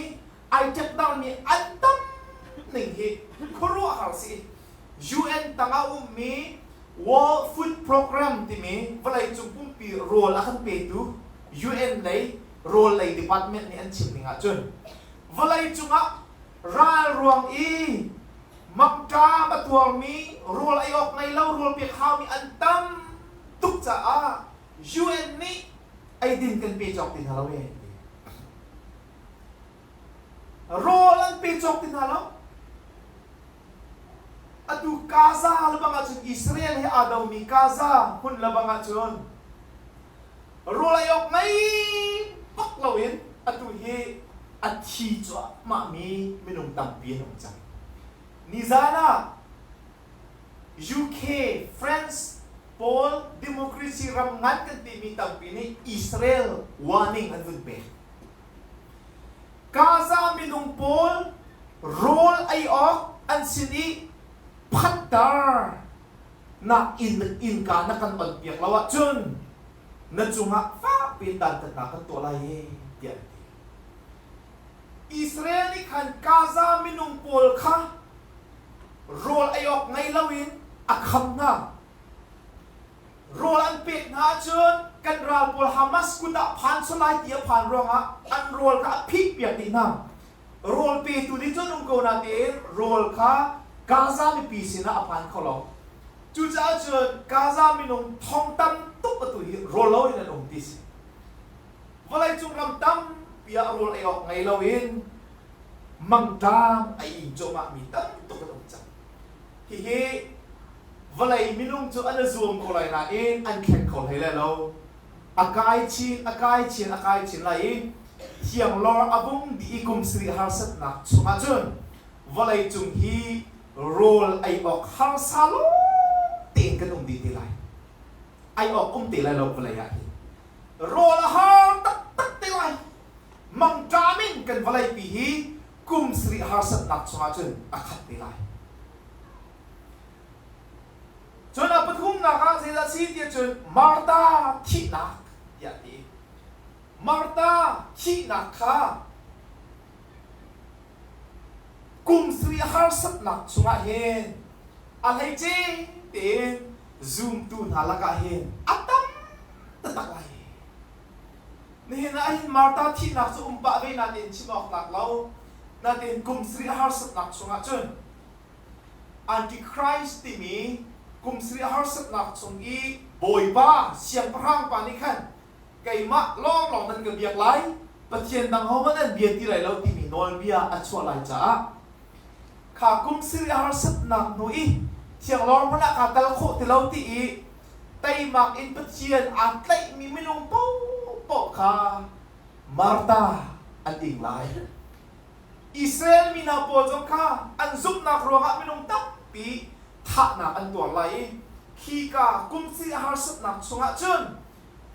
ai ṭekdarmi an tam ning hi khuaruahhar si. UN tangah ummi World Food Program timi vawleicung pumpi rawl a kan petu UN lei rawl lei department nih an chim ning ahcun vawleicung ah ral ruang i Mangṭam a tuarmi, rawl ei awk ngei lo, rawl pek haumi an tam tuk caah UN nih eidin kan pe cawk ti hna lo ee. Rawl an pe cawk ti hna lo. Atu Gaza lebang ahcun Israel he aa domi Gaza hmun lebang ahcun rawl ei awk ngei bak loin atu hi a thi cuahmahmi minung tampi an um cang. Nizan ah UK, France pawl democracy ram ngan kan timi tampi nih Israel warning an vun pek. Gaza minung pawl rawl ei awk an sin i phantar nak inn innka na kan on piak lo ahcun na cungah fakpi in dantatnak kan tuah lai e tiah an ti. Israel nih khan Gaza minung pawl kha rawl ei awk ngei loin a kham hna. Rawl an pek hna ahcun kan ral pawl Hamas kut ah phan sual lai ti a phan ruangah an rawl kha a phih piak dih hna. Rawl petu nih cun um ko natein rawl kha Gaza mipi sinah a phan kho lo. Cucaah cun Gaza minung thong tam tuk atu hi rawl loin an um ti si. Vawleicung ram tampi ah rawl ei awk ngei loin mangṭam a ing cuahmahmi tam tuk an um cang. Hihi vawlei minung cu an i zuam ko lai nain an thleng kho hlei lai lo. A kai chin, a kai chin, a kai chin lai i thianglawr a vung dih i kum sarih harsatnak chungah cun vawlei cung hi rawl ei awk harsa lawng tein kan um dih te lai. Ei awk um te lai lo vawlei ah hin. Rawl a har taktak te lai. Mangṭam in kan vawleipi hi kum sarih harsatnak chungah cun a khat te lai. Cun a pathumnak ah zeidah a si tiah cun Martha thihnak tiah a ti. Martha thihnak kha kum sarih harsatnak chungah hin a hleice tein zumtu hna lakah hin a tam taktak lai. Nihin ah hin Martha thihnak cu um pah ve natein chim awk tlak lo. Natein kum sarih harsatnak chungah cun Antichrist timi kum sarih harsatnak chung i Bawipa siangpahrang pa nih khan keimah lawnglawng nan ka biak lai, Pathian dang hohmanh an bia ti lai lo timi nawlbia a chuah lai caah kha kum sarih harsatnak hnu i thianglawr hmanh ah kaa tal khawh ti lo ti i teimak in Pathian aa tlaihmi minung paohpaoh kha Martha an ing lai. Israel mi hna pawl zong kha an zumhnak ruangah minung tampi thahnak an tuar lai i khika kumsi a harsatnak chungah cun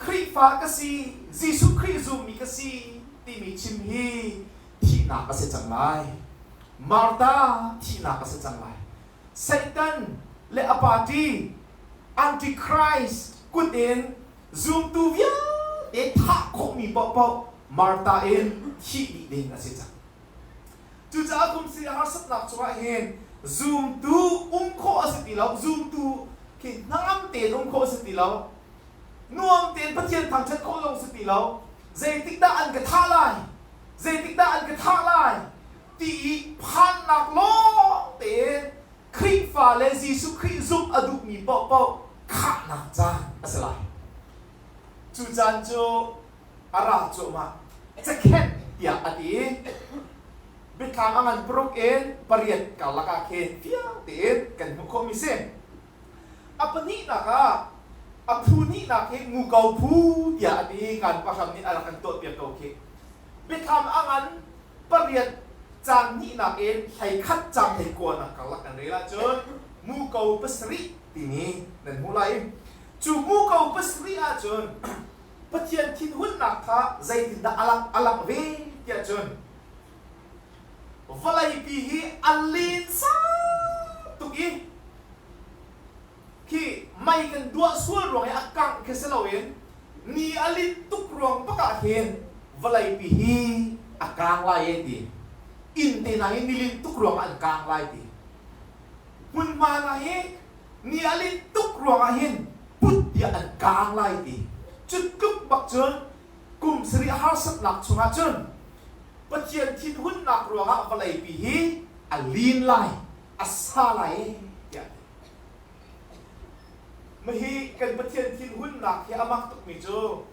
Khrihfa ka si, Jesuh Khrih zummi ka si timi chim hi thihnak a si cang lai. Martha thihnak a si cang lai. Satan le a party Antichrist kut in zumtu vialte thah khawhmi paohpaoh Martha in thih dih ding a si cang. Cucaah kum si harsatnak cungah hin zumtu um khawh a si ti lo, zumtu khi hnangam tein um khawh a si ti lo, nuam tein Pathian thangṭhat khawh zong si ti lo, zeitik dah an ka thah lai, zeitik dah an ka thah lai ti i phannak lawng tein Khrihfa le Jesuh Khrih zumh a duhmi paohpaoh khahnak caan a si lai. Cu caan cu a ra cuahmah. Cakhenh tiah a ti i biathlam a ngan paruk in pariat karlak ah khin fiang tein kan hmuh khawhmi si. A pahnihnak ah a phu hnihnak hi muko phu tiah a ti i kan pahram nih a rak kan tuahpiak ko khi. Biathlam a ngan pariat caan hnihnak in 11 caan 19 nak karlak kan rel ahcun muko pasarih timi nan hmuh lai i cu muko pasarih ahcun Pathian thinhunnak kha zeitindah a langh a langh ve tiah cun vawleipi hi a linsa tuk i khi mei kan duah sual ruang i a kangh khi si loin ni a linh tuk ruang bak ah hin vawleipi hi a kang lai e ti inn te hna hi ni linh tuk ruang ah an kang lai ti hmunhma hna hi ni a linh tuk ruang ah hin put tiah an kang lai ti cu tluk bak cun kum sarih harsatnak chungah cun Pathian thinhunnak ruangah vawleipi hi a lin lai. A sa lai e tiah a ti. Mahi kan Pathian thinhunnak hi a mak tukmi cu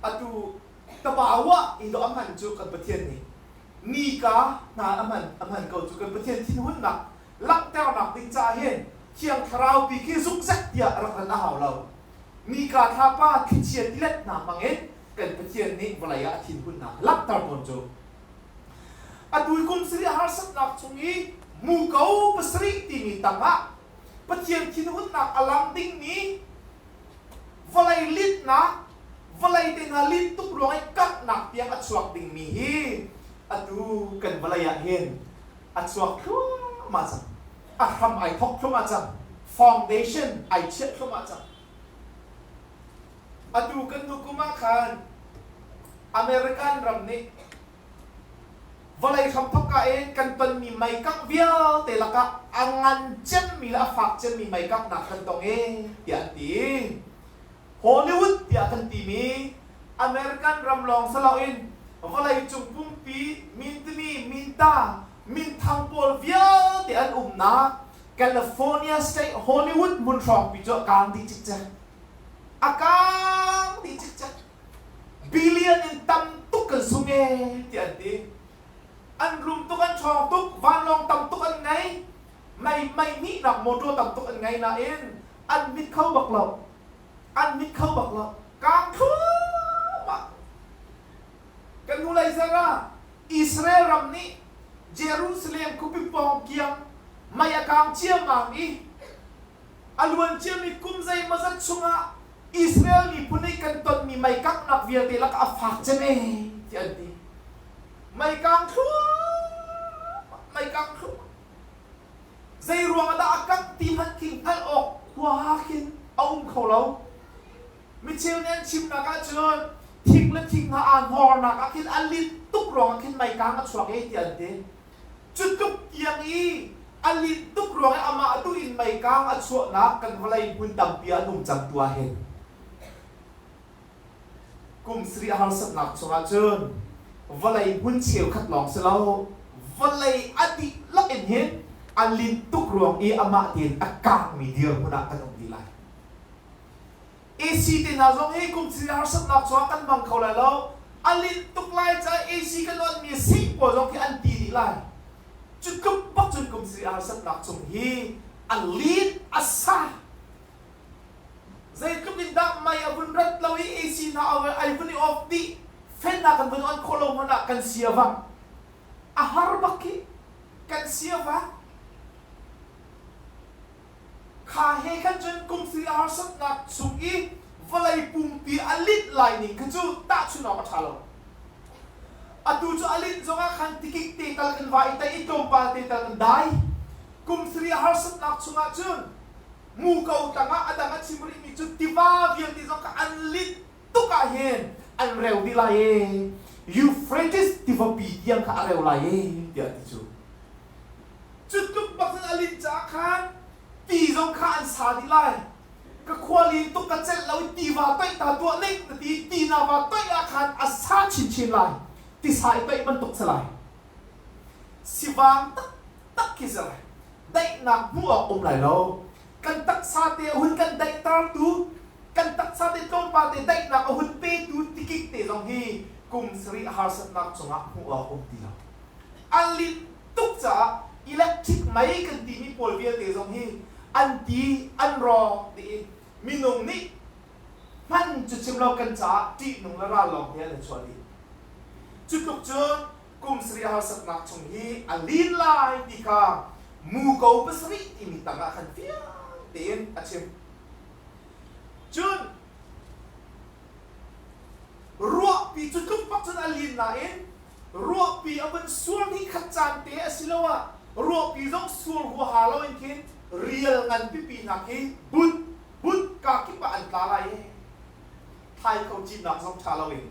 atu tabawa i dawh a hman cu kan Pathian nih nika hna a hman a hman ko cu kan Pathian thinhunnak langhternak ding caah hin Thiang Thlarau pi khi zukzek tiah rak ran a hau lo. Nika thlapa thlichia tilet hna hmangin kan Pathian nih vawlei ah a thinhunnak langhter tawn cu. Atu i kum sarih harsatnak chung i muko pasarih timi tangah Pathian thinhunnak a lang dingmi vawlei litnak, vawlei te hna lin tuk ruang i kanghnak tiang a chuak dingmi hi atu kan vawlei ah hin a chuak thluahmah cang. A hram ai thok thluahmah cang. Foundation ai chiah thluahmah cang. Atu kan hnu kum ah khan American ram nih vawlei hramthok ka in kan tonmi meikangh vialte lakah a ngan cemmi le a fak cemmi meikanghnak kan tong e tiah an ti. Hollywood tiah kan timi American ram lawng si loin vawleicung pumpi mintimi minta minthang pawl vialte an umnak California State Hollywood hmun hrawngpi cu a kang dih cikcek. A kang dih cikcek. Billion in tam tuk kan sung ee tiah an ti. An rum tuk, an ṭhawng tuk, vanlawng tam tuk an ngei, mei mei hmihnak motor tam tuk an ngei nain an mit kho bak lo. An mit kho bak lo. Kang thluahmah. Kan hnulei zarh ah Israel ram nih Jerusalem khuapi pawng kiang mei a kang ciammam i a luan ciami kum zeimawzat chungah Israel miphun nih kan tonmi meikanghnak vialte lakah a fak cem ee tiah an ti. Meikang thluahmah, meikang thluahmah. Zei ruang ah dah a kangh ti hmanh khi hngalh awk khua khin a um kho lo. Micheu nih an chimnak ahcun thing le thing hna aa hnornak ah khin a linh tuk ruangah khin meikang a chuak ee tiah an ti. Cu tluk tiang i a linh tuk ruang i amah duh in meikang a chuahnak kan vawlei hmun tampi ah an um cang tu ah hin kum sarih a harsatnak chungah cun vawlei hmun cheukhat lawng si lo vawlei a dihlak in hin a linh tuk ruang i amah tein a kangmi dirhmun ah kan um dih lai. AC te hna zong hi kum sarih harsatnak chungah kan hmang kho lai lo. A linh tuk lai caah AC kan onmi sing pawl zong khi an ti dih lai. Cu tluk bak cun kum sarih harsatnak chung hi a lin a sa. Zeitluk in dah mei a vun rat lo i AC hna ai vun i off dih, fan hna kan vun on khawh lo hmanh ah kan si a vang. A har bak khi kan si a vang. Kha he khan cun kum sarih a harsatnak chung i vawlei pumpi a linh lai ning kha cu tahchunh awk a ṭha lo. Atu cu a linh zongah khan tikik te tal kan va i tai i tlawmpal te tal kan dai. Kum sarih a harsatnak chungah cun muko tangah a dang a chim rihmi cu tiva vialte zong kha an linh tuk ah hin an reu dih lai ee. Euphrates tivapi tiang kha a reu lai ee tiah a ti cu. Cu tluk bak cun a linh caah khan ti zong kha an sa dih lai. Ka khua lin tuk ka celh lo i tiva toih ta tuah ning na ti ti na va toih ah khan a sa chinchin lai. Tisa i toih bantuk si lai. Sivang taktak khi si lai. Daihnak hmuh awk um lai lo. Kan taksa te a hun kan daihtertu, kan taksa te tlawmpal te daihnak a hun petu tikik te zong hi kum sarih harsatnak cungah hmuh awk um ti lo. A linh tuk caah electric mei kan timi pawl vialte zong hi an ti an rawk dih i minung nih hman cu chim lo kan caah ṭihnung le ral lawng he an i chuah dih. Cu tluk cun kum sarih harsatnak chung hi a lin lai ti kha muko pasarih timi tangah khan fiang tein a chim. Cun ruahpi cu tluk bak cun a lin nain ruahpi a vun sur ni khat caan te asiloah ruahpi zong sur huaha loin khin rial ngan pipi hna khi but but ka kip ah an tla lai i thlai kho cinnak zong ṭha loin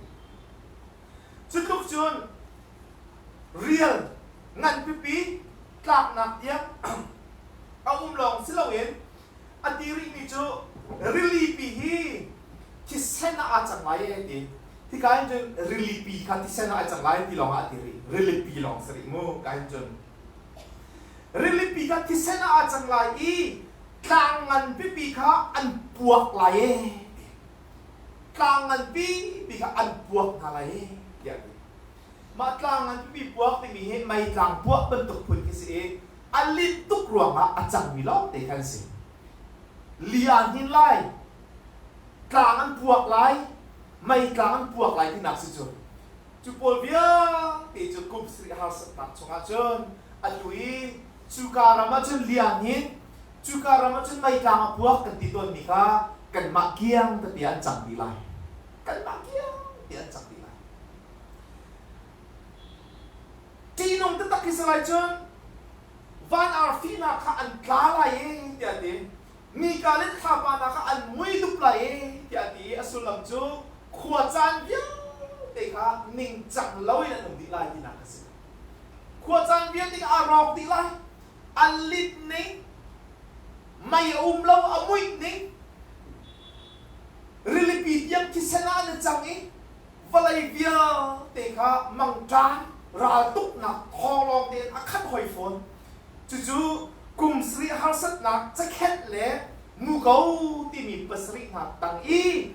cu tluk cun rial ngan pipi tlaknak tiang a um lawng si loin a ti rihmi cu rilipi hi thisen ah aa cang lai e ti. Hika hin cun rilipi kha thisen ah ai cang lai ti lawng ah a ti rih. Rilipi lawng si rih mu ka hin cun. Rilipi kha thisen ah aa cang lai i tlang ngan pipi kha an puak lai e. Tlang ngan pipi kha an puak hna lai e tiah a ti. Mah tlang ngan pipi puak timi hi meitlang puah bantuk phun khi si i a linh tuk ruangah a cangmi lawngte kha an si. Li aa hnin lai, tlang an puak lai, meitlang an puak lai tinak si cu. Cu pawl vialte cu kum sarih harsatnak chungah cun atu i cuka ram ah cun liang hin cuka ram ah cun meitlang a puak kan ti tawnmi kha kanmah kiang tete an cang dih lai. Kanmah kiang te an cang dih lai. Ṭihnung taktak khi si lai cun van arfi hna kha an tla lai e tiah a ti. Nika le thlapa hna kha an mui dup lai e tiah a ti i a sullam cu khuacaan vialte kha ningcang loin an um dih lai tinak a si. Khuacaan vialte kha a rawk dih lai. An lit ning, mei a um lo, a muih ning, rilipi tiang thisen ah an i cang i vawlei vialte kha mangṭan raltuknak thawnglawng tein a khat hoi fawn. Cucu kum sarih harsatnak cakhenh le muko timi pasarih hna tang i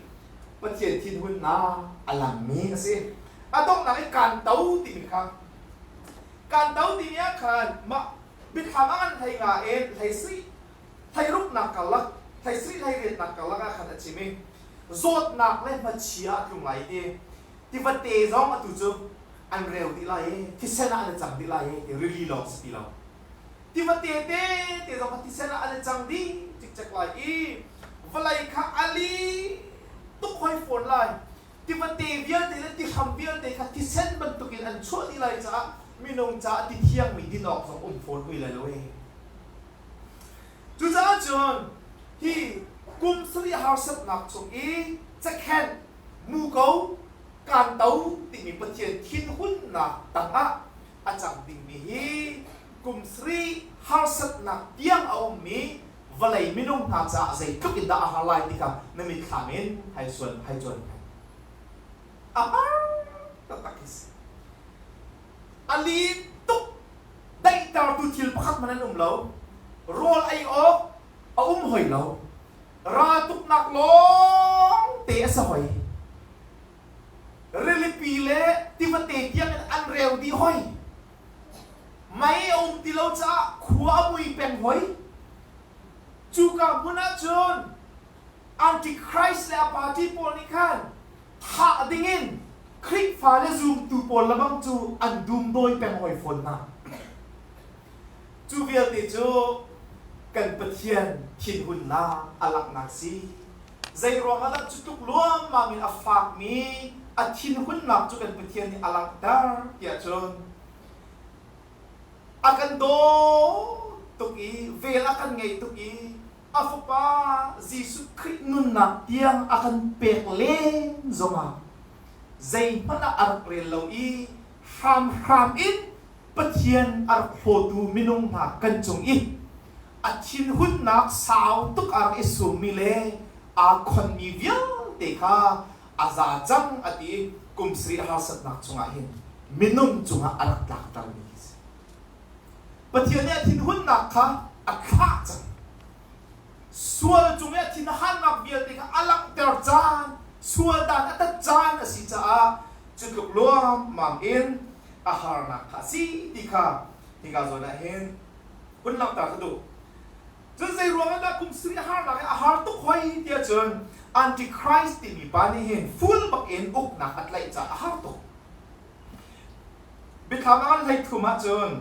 Pathian thinhunnak a langmi a si. A donghnak i kanto timi kha kanto timi ah khan mah biathlam a ngan hlei nga in hlei sarih hlei ruknak karlak hlei sarih hlei riatnak karlak ah khan a chim i zawtnak le hmachia a tlung lai ti tivate zong atu cu an reu dih lai i thisen ah an i cang dih lai i ti rili lawng si ti lo. Tivate te te zong kha thisen ah an i cang dih cikcek lai i vawlei kha a li tuk hoi fawn lai. Tivate vialte le tihram vialte kha thisen bantukin an chuah dih lai caah minung caah ti thiangmi din awk zong um fawn hui lai lo ee. Cucaah cun hi kum sarih harsatnak chung i cakhenh muko kanto timi Pathian thinhunnak tangah a cang dingmi hi kum sarih harsatnak tiang a ummi vawlei minung hna caah zeitluk in dah a har lai ti kha na mitthlam in hai suan hai cuan hai. A har taktak hi si. A lin tuk daihtertu thil pakhat hmanh an um lo. Rawl ei awk a um hoi lo. Raltuknak lawng te a si hoi. Rilipi le tivate tiangin an reu dih hoi. Mei a um ti lo caah khua a mui peng hoi. Cuka hmun ah cun Antichrist le a party pawl nih khan thah dingin Khrihfa le zumtu pawl lebang cu an dumdawi peng hoi fawn hna. Cu vialte cu kan Pathian thinhunnak a langhnak si. Zeiruang ah dah cu tluk luammam in a fakmi a thinhunnak cu kan Pathian nih a langhter tiah cun a kan dawt tuk i vel a kan ngei tuk i a Fapa Jesuh Khrih nunnak tiang a kan pek len zongah zeihmanh ah a rak rel lo i hramhram in Pathian a rak hlawtu minung hna kan cung i a thinhunnak sau tuk a rak i summi le aa khonmi vialte kha a za cang a ti i kum sarih harsatnak chungah hin minung cungah a rak tlaktermi khi si. Pathian nih a thinhunnak kha a thlah cang. Sual cung i a thinhannak vialte kha a langhter caan, sual dan a tat caan a si caah cu tluk luammam in a harnak kha a si ti kha hika zawn ah hin hun langhter ka duh. Cun zei ruangah dah kum sarih a harnak hi a har tuk hoi tiah cun Antichrist timi pa nih hin full bak in uknak a tlaih caah a har tuk. Biathlam ah hlei thum ahcun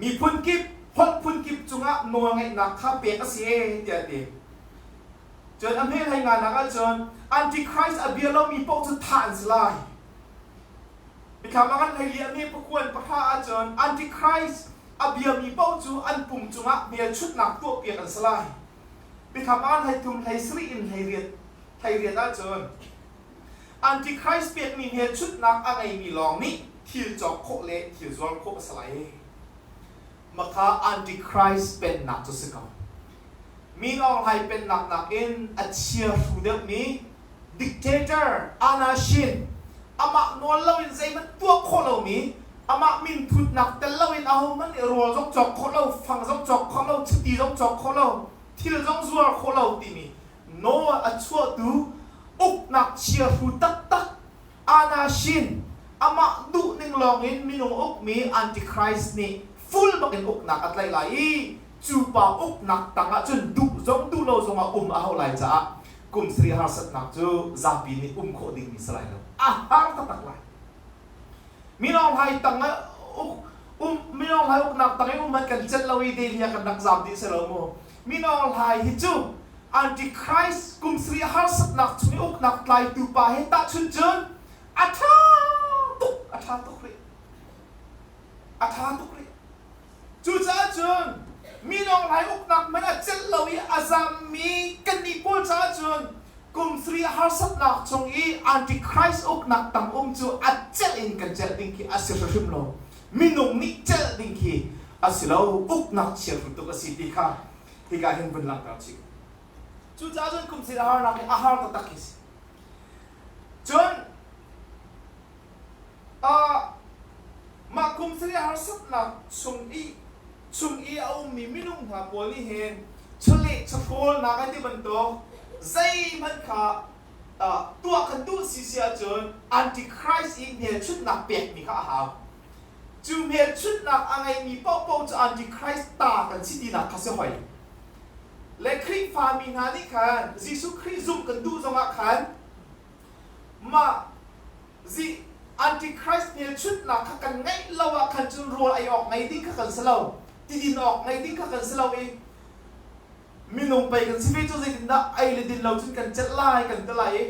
miphun kip, holh phun kip cungah nawlngeihnak kha pek a si e tiah a ti. Cun a hme hlei nganak ahcun Antichrist a bia lomi paoh cu thah an si lai. Biathlam ah kan hlei li a hme pakuan pahra ahcun Antichrist a biami paoh cu an pum cungah hmelchunhnak tuahpiak an si lai. Biathlam ah hlei thum hlei sarih in hlei riat hlei riat ahcun Antichrist pekmi hmelchunhnak a ngeimi lawng nih thil cawk khawh le thil zuar khawh a si lai. Makha Antichrist pennak cu si ko. Min Aung Hlaing pennak nakin a chia hru deuhmi dictator anarchin amah nawl loin zeihmanh tuah khawh lomi. Amah min thutnak tel loin ahohmanh nih rawl zong cawk khawh lo, fang zong cawk khawh lo, chiti zong cawk khawh lo, thil zong zuar khawh lo timi nawl a chuahtu uknak chiahru taktak Anashin amah duhning lawngin minung ukmi Antichrist nih full bakin uknak a tlaih lai i cu pa uknak tangah cun duh zong duh lo zongah um a hauh lai caah kum sarih harsatnak cu zapi nih um khawh dingmi si lai lo. A har taktak lai. Minung hlai tang ah uk um minung hlai uknak tang i um man kan celh lo i Delhi ah kan rak zam dih si lo mu. Minung hlai hi cu Antichrist kum sarih harsatnak chung i uknak tlaitu pa he tahchunh cun a ṭha tuk, a ṭha tuk rih. A ṭha tuk rih. Cucaah cun minung hlai uknak hmanh a celh lo i a zammi kannih pawl caah cun kum sarih harsatnak chung i Antichrist uknak tang um cu a celh in kan celh ding khi a si hrimhrim lo. Minung nih celh ding khi a si lo. Uknak chiahru tuk a si ti kha hika hin vun langhter chih. Cucaah cun kum sarih harnak hi a har taktak khi si. Cun mah kum sarih harsatnak chung i a ummi minung hna pawl nih hin chawleh chawhrawlnak an ti bantuk zeihmanh kha tuah kan duh si si ahcun Antichrist i hmelchunhnak pekmi kha a hau. Cu hmelchunhnak a ngeimi paohpaoh cu Antichrist ta kan si tinak kha si hoi. Le Khrihfa mi hna nih khan Jesuh Khrih zumh kan duh zongah khan mah zi Antichrist hmelchunhnak kha kan ngeih lo ah khan cun rawl ei awk ngei ding kha kan si lo, tidin awk ngei ding kha kan si lo i minung pei kan si ve cu zeitindah ei le din lo cun kan celh lai kan ti lai i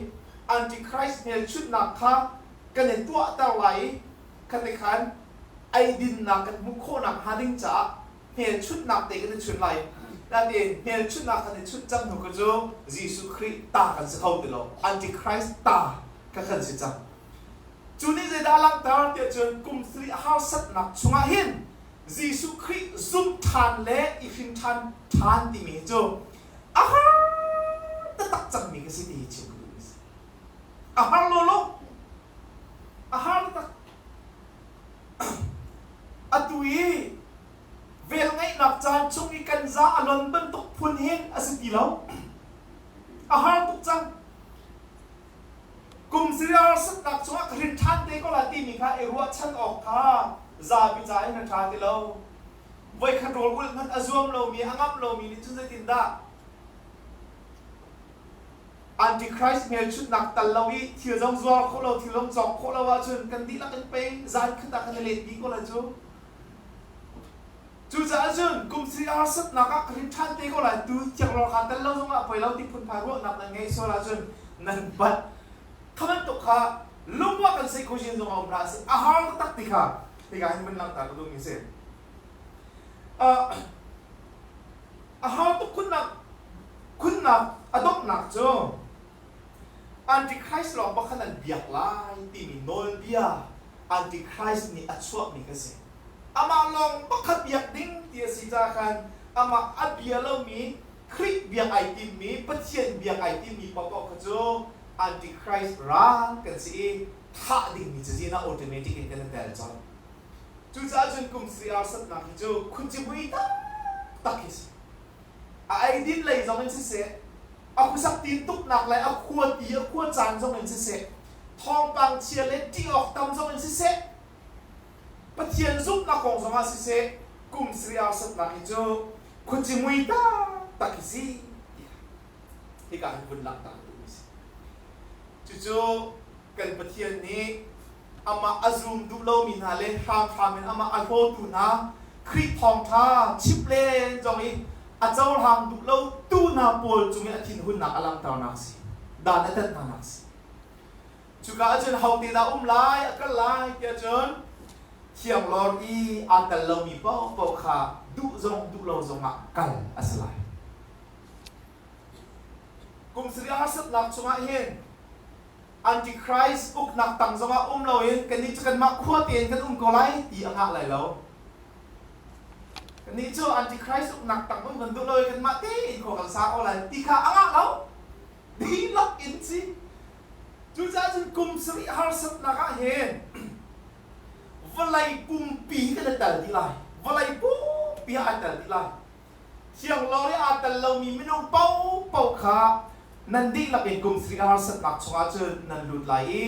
Antichrist hmelchunhnak kha kan i tuahter lai i kha khan eidinnak kan hmuh khawhnak hnga ding caah hmelchunhnak te kan i chunh lai. Nain hmelchunhnak kan i chunh cang hnu kha cu Jesuh Khrih ta kan si kho ti lo. Antichrist ta kha kan si cang. Cu nih zeidah a langhter tiah cun kum sarih harsatnak chungah hin Jesuh Khrih zumh ṭhan le i hrin ṭhan ṭhan timi hi cu a har taktak cangmi ka si ti hi chim ka duhmi a si. A har lawlaw. A har taktak. Atu i velngeihnak caan chung i kan za a lon bantuk phun hin a si ti lo. A har tuk cang. Kum sarih harsatnak chungah ka hrin ṭhan te ko lai timi kha i ruahchan awk kha zapi ca in a ṭha ti lo. Voikhat rawl ulh hmanh a zuam lomi, a ngamh lomi nih cun zeitindah Antichrist hmelchunhnak tal lo i thil zong zuar khawh lo, thil zong cawk khawh lo ahcun kan dihlak in pei zan khat ah kan i let dih ko lai cu. Cucaah cun kum sarih harsatnak ah ka hrin ṭhan te ko lai tu thianglawr kha tel lo zongah poi lo ti phunphai ruahnak nan ngei sual ahcun nan bat. Kha bantuk kha lungwa kan sei khuazin zong a um hlah si a har taktak ti kha hika hin vun langhter ka duhmi a si. A har tuk khunnak khunnak a donghnak cu Antichrist lawng bak kha nan biak lai timi nawlbia Antichrist nih a chuahmi kha si. Amah lawng pakhat biak ding ti a si caah khan amah a bia lomi Khrih biak ai timmi Pathian biak ai timmi paohpaoh kha cu Antichrist ral kan si i thah dingmi cazin ah automatic in kan i tel colh. Cucaah cun kum sarih harsatnak hi cu khuacivui taktak hi si. A eidin lei zong in siseh, a khuasak tintuknak le a khua ti a khua caan zong in siseh, thawngpang chia le ṭih awk tam zong in siseh, Pathian zumhnak kong zongah siseh, kum sarih harsatnak hi cu khuacimui taktak hi si hika hin vun langhter ka duhmi si. Cucu kan Pathian nih amah a zum duh lomi hna le hramhram in amah a hlawtu hna Khrih thawngṭha chimh len zong i a cohlang duh lo tu hna pawl cung i a thinhunnak a langhternak si dan a tat hnanak si. Cuka ahcun hote dah um lai, a kal lai tiah cun thianglawr i aa tel lomi paohpaoh kha duh zong duh lo zongah kal a si lai. Kum sarih harsatnak chungah hin Antichrist uknak tang zongah um loin kannih cu kanmah khua tein kan um ko lai ti a ngah lai lo. Kannih cu Antichrist uknak tang um kan duh lo i kanmah tein khua kan sa ko lai ti kha a ngah lo. Dihlak in si. Cucaah cun kum sarih harsatnak ah hin Vawlei pumpi hi kan i tel dih lai. Vawlei pumpi ah ai tel dih lai. Thianglawr i aa tel lomi minung paohpaoh kha nan dihlak in kum sarih harsatnak chungah cun nan lut lai i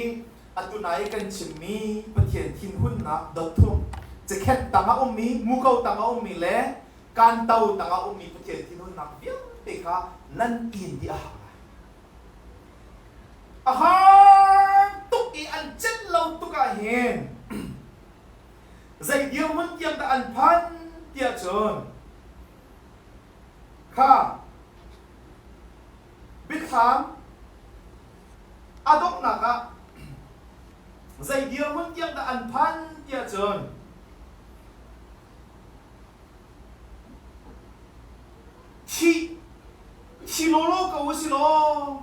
atu nai i kan chimmi Pathian thinhunnak dot thum cakhenh tangah ummi, muko tangah ummi le kanto tangah ummi Pathian thinhunnak vialte kha nan in dih a hau lai. A har tuk i an celh lo tuk ah hin zei dirhmun tiang dah an phan tiah cun kha biathlam a donghnak ah zei dirhmun tiang dah an phan tiah cun Thi thi lawlaw ko u si law,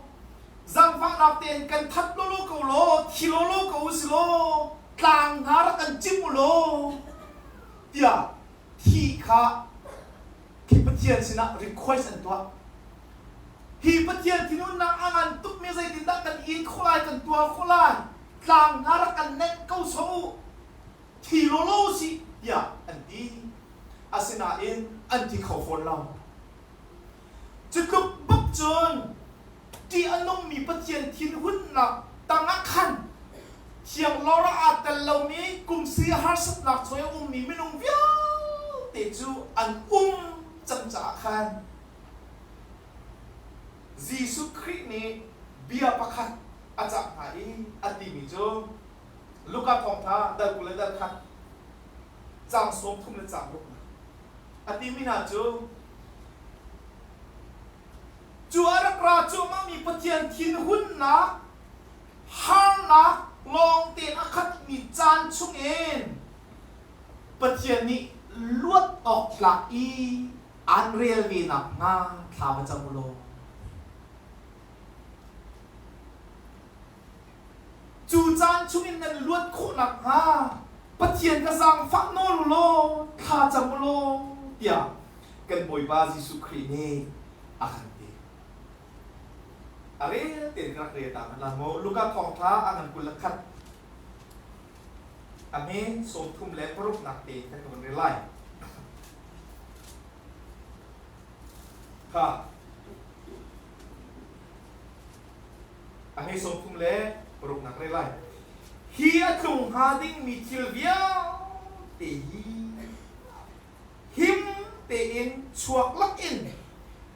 zaangfahnak tein kan that lawlaw ko law, thi lawlaw ko u si law, tlang hna rak kan cim u law, tiah thi kha khi Pathian sinah request an tuah. Hi Pathian thinhunnak a ngan tukmi zeitindah kan in khawh lai, kan tuar khawh lai, tlang hna rak kan nenh ko sawh u, thi lawlaw sih tiah an ti. Asinain an thi kho fawn lo. Cu tluk bak cun ṭih a nungmi Pathian thinhunnak tangah khan thianglawr ah aa tel lomi kum si harsatnak chung i a ummi minung vialte cu an um cang caah khan Jesuh Khrih nih bia pakhat a cah hna i a timi cu Luka thawngṭha dal 20 le dal khat caang 30 le caang ruknak a timi hna cu cu a rak ra cuahmahmi Pathian thinhunnak harnak lawng tein a khatmi caan chungin Pathian nih luat awk tlak i aan rel ve nakhnga thla va cam u law. Cu caan chungin nan luat khawh nakhnga Pathian ka zaangfah nawl u law thla cam u law tiah kan Bawipa Jesuh Khrih nih a kan ti. A rel tein ka rak rel ta hmanh la mu. Luka thawngṭha a ngan 21 a hme 36 nak tein kan ka vun rel lai. Kha A hei 36 nak rel lai. Hi a tlung hnga dingmi thil vialte hi him tein chuak lakin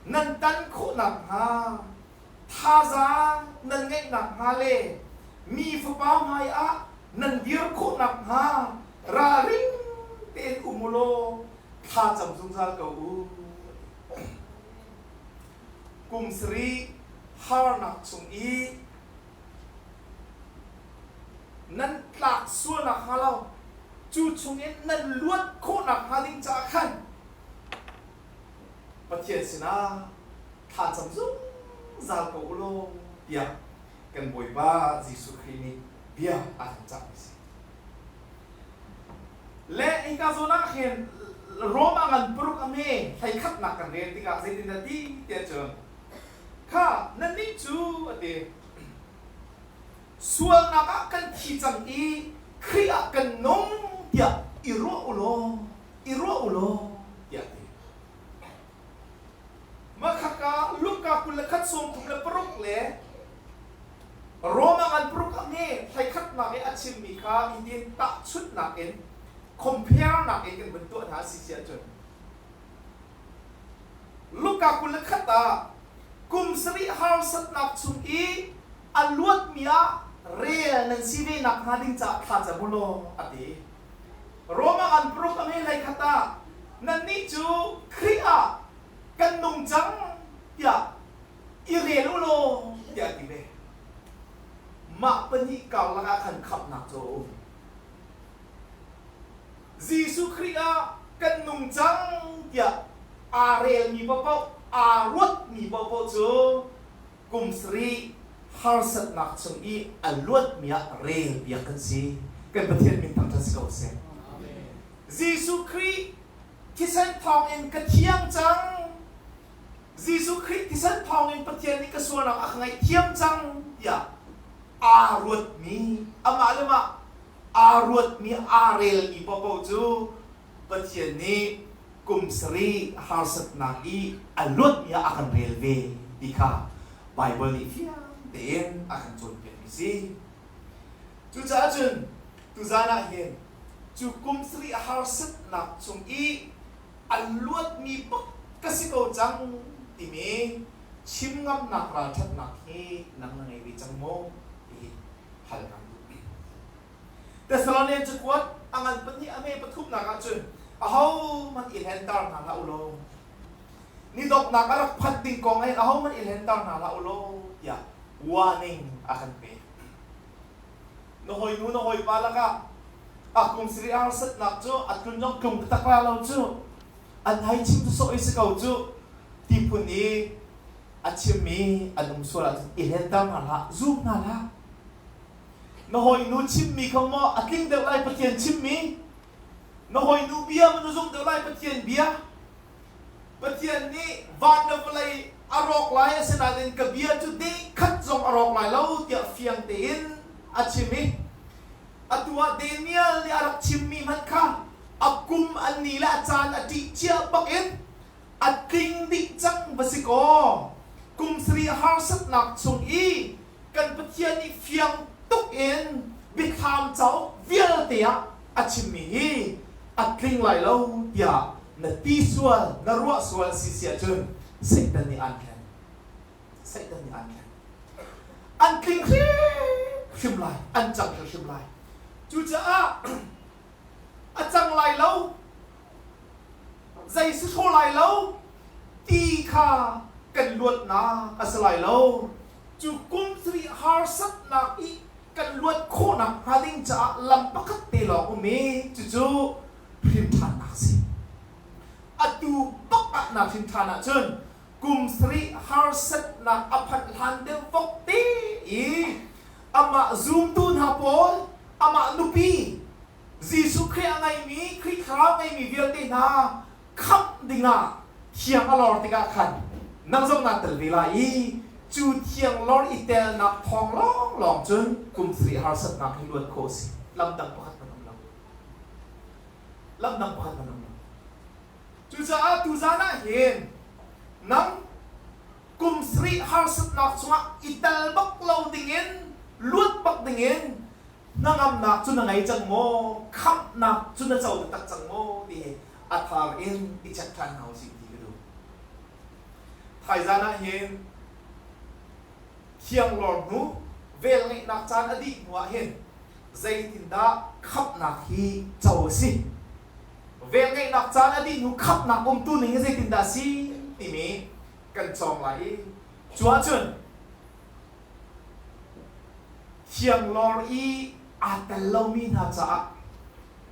nan tan khawh nakhnga thazaang nan ngeih nakhnga le mi fapa hmaiah nan dir khawh nakhnga ralring tein um u law thla cam zungzal ko u. Kum sarih harnak chung i nan tlak sual nakhnga lo cu chungin nan luat khawh nakhnga ding caah khan Pathian sinah thlacam zungzal ko u law tiah kan Bawipa Jesuh Khrih nih bia a kan cahmi a si. Le hika zawn ah khin Rom ah ngan paruk a hme 11nak kan rel tikah zeitindah ti tiah cun kha nannih cu a ti sualnak ah kan thi cang i Khrih ah kan nung tiah i ruah u law i ruah u law tiah a ti. Makhaka Luka 21 36 le Roma ngan paruk ah nge 11nak i a chimmi kha hitin tahchunhnak in compare nak in kan vun tuah hna a si si ahcun Luka 21 ah kum sarih harsatnak chung i a luatmi ah rel nan si ve nakhnga ding caah thla cam u law a ti. Roma ngan paruk a nge 11 ah nannih cu Khrih ah kan nung cang tiah i rel u law tiah a ti ve. Mah pahnih karlak ah khan khamhnak cu a um. Jesuh Khrih ah kan nung cang tiah aa relmi paohpaoh, aa ruatmi paohpaoh cu kum sarih harsatnak chung i a luatmi ah relpiak kan si. Kan Pathian min thangṭhat si ko seh. Jesuh Khrih thisen thawngin ka thiang cang. Jesuh Khrih thisen thawngin Pathian nih ka sualnak a ka ngaihthiam cang tiah aa ruatmi amah le mah Aa ruatmi, aa relmi paohpaoh cu Pathian nih kum sarih harsatnak i a luatmi ah a kan rel ve ti kha Baibal nih fiang tein a kan cawnpiakmi si. Cucaah cun tuzan ah hin cu kum sarih harsatnak chung i a luatmi bak ka si ko cang timi chim ngamnak ralṭhatnak hi nang na ngei ve cang maw ti hal kan duh. Thessalonian cakuat a ngan pahnih a hme pathumnak ahcun ahohmanh i hlenter hna hlah u law ni donghnak a rak phanh ding kong ah ahohmanh i hlenter hna hlah u law tiah warning a kan pek. Na hawinu na hawipa lakah a kum sarih harsatnak cu a tlun zong tlung taktak la lo cu an hei chim sawh i si ko cu ti phun i a chimmi an um sual ahcun i hlenter hna hlah, zum hna hlah. Na hawinu chimmi kha maw a tling deuh lai Pathian chimmi? Na hawinu bia maw na zumh deuh lai Pathian bia? Pathian nih van le vawlei a rawk lai asinain ka bia cu deh khat zong a rawk lai lo tiah fiang tein a chim i atu ah Daniel nih a rak chimmi hmanh kha a kum an ni le a caan a ṭih cia bakin a tling dih cang va si kaw kum sarih harsatnak chung i kan Pathian nih fiang tuk in biathlam cauk vialte ah a chimmi hi a tling lai lo tiah na ti sual na ruah sual si si ahcun Satan nih aan hlen. Satan nih aan hlen. An tling hrimhrim lai, an cang hrimhrim lai. Cucaah a cang lai lo, zei si hraw lai lo ti kha kan luatnak a si lai lo. Cu kum sarih harsatnak i kan luat khawhnak hnga ding caah lam pakhat te lawng um i cucu hrimṭhannak a si. Atu bak ah naa hrimṭhan ahcun kum sarih harsatnak a phanh hlan deuh vok te i amah zumtu hna pawl, amah nupi Jesuh Khrih a ngeimi, Khrih Thlarau ngeimi vialte hna khamh dingah thiang a lor tikah khan nang zong naa tel ve lai i cu thiang lor i telnak thawng lawnglawng cun kum sarih harsatnak hi luat khawh a si. Lam dang pakhat hmanh um lo. Lam dang pakhat hmanh um lo. Cucaah tuzan ah hin nang kum sarih harsatnak chungah i tel bak lo dingin luat bak dingin hnangamnak cu na ngei cang maw? Khamhnak cu na co taktak cang maw? ti hi a thar in i check ṭhan hna usih ti ka duh. Thaizan ah hin thianglawr hnu velngeihnak caan a dih hnu ah hin zeitindah khamhnak hi co a si? Velngeihnak caan a dih hnu khamhnak umtu ning hi zeitindah a si timi kan cawng lai i cu ahcun Thianglawr i aa tel lomi hna caah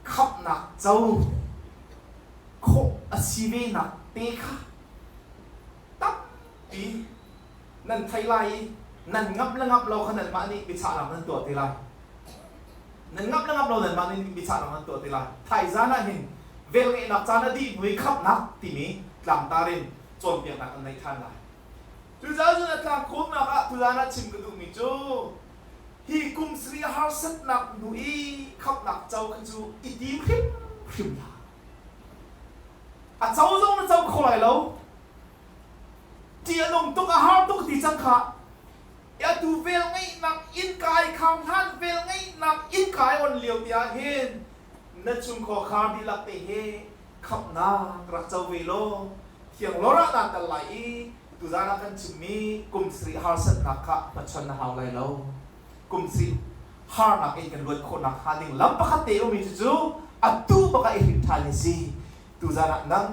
khamhnak co khawh a si venak te kha tampi nan theih lai i nan ngamh le ngamh lo kha nanmah nih biachahnak nan tuah te lai. Nan ngamh le ngamh lo nanmah nih biachahnak nan tuah te lai. Thaizan ah hin velngeihnak caan a dih hnu i khamhnak timi tlangtar in cawnpiaknak kan nei ṭhan lai. Cucaah cun a tlangkawmnak ah tuzan ah chim ka duhmi cu hi kum sarih harsatnak hnu i khamhnak co kha cu i tim hrimhrim hlah. A co zong na co kho lai lo. Ṭih a nung tuk, a har tuk ti cang kha. Atu vel ngeihnak innka i khar hlan vel ngeihnak innka i on lio te ah hin na chungkhar khar dihlak te he khamhnak rak co ve law thianglawr ah naa tel lai i tuzan ah kan chimmi kum sarih harsatnak kha hmachon na hau lai lo. Kum sarih harnak in kan luat khawhnak hnga ding lam pakhat te ummi cucu atu bak ah i hrin ṭhan hi si. Tuzan ah nang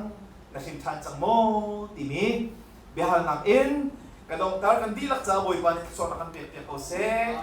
na hrin ṭhan cang maw timi biahalnak in ka donghter. Kan dihlak caah Bawipa nih thluachuahnak kan pek piak ko seh.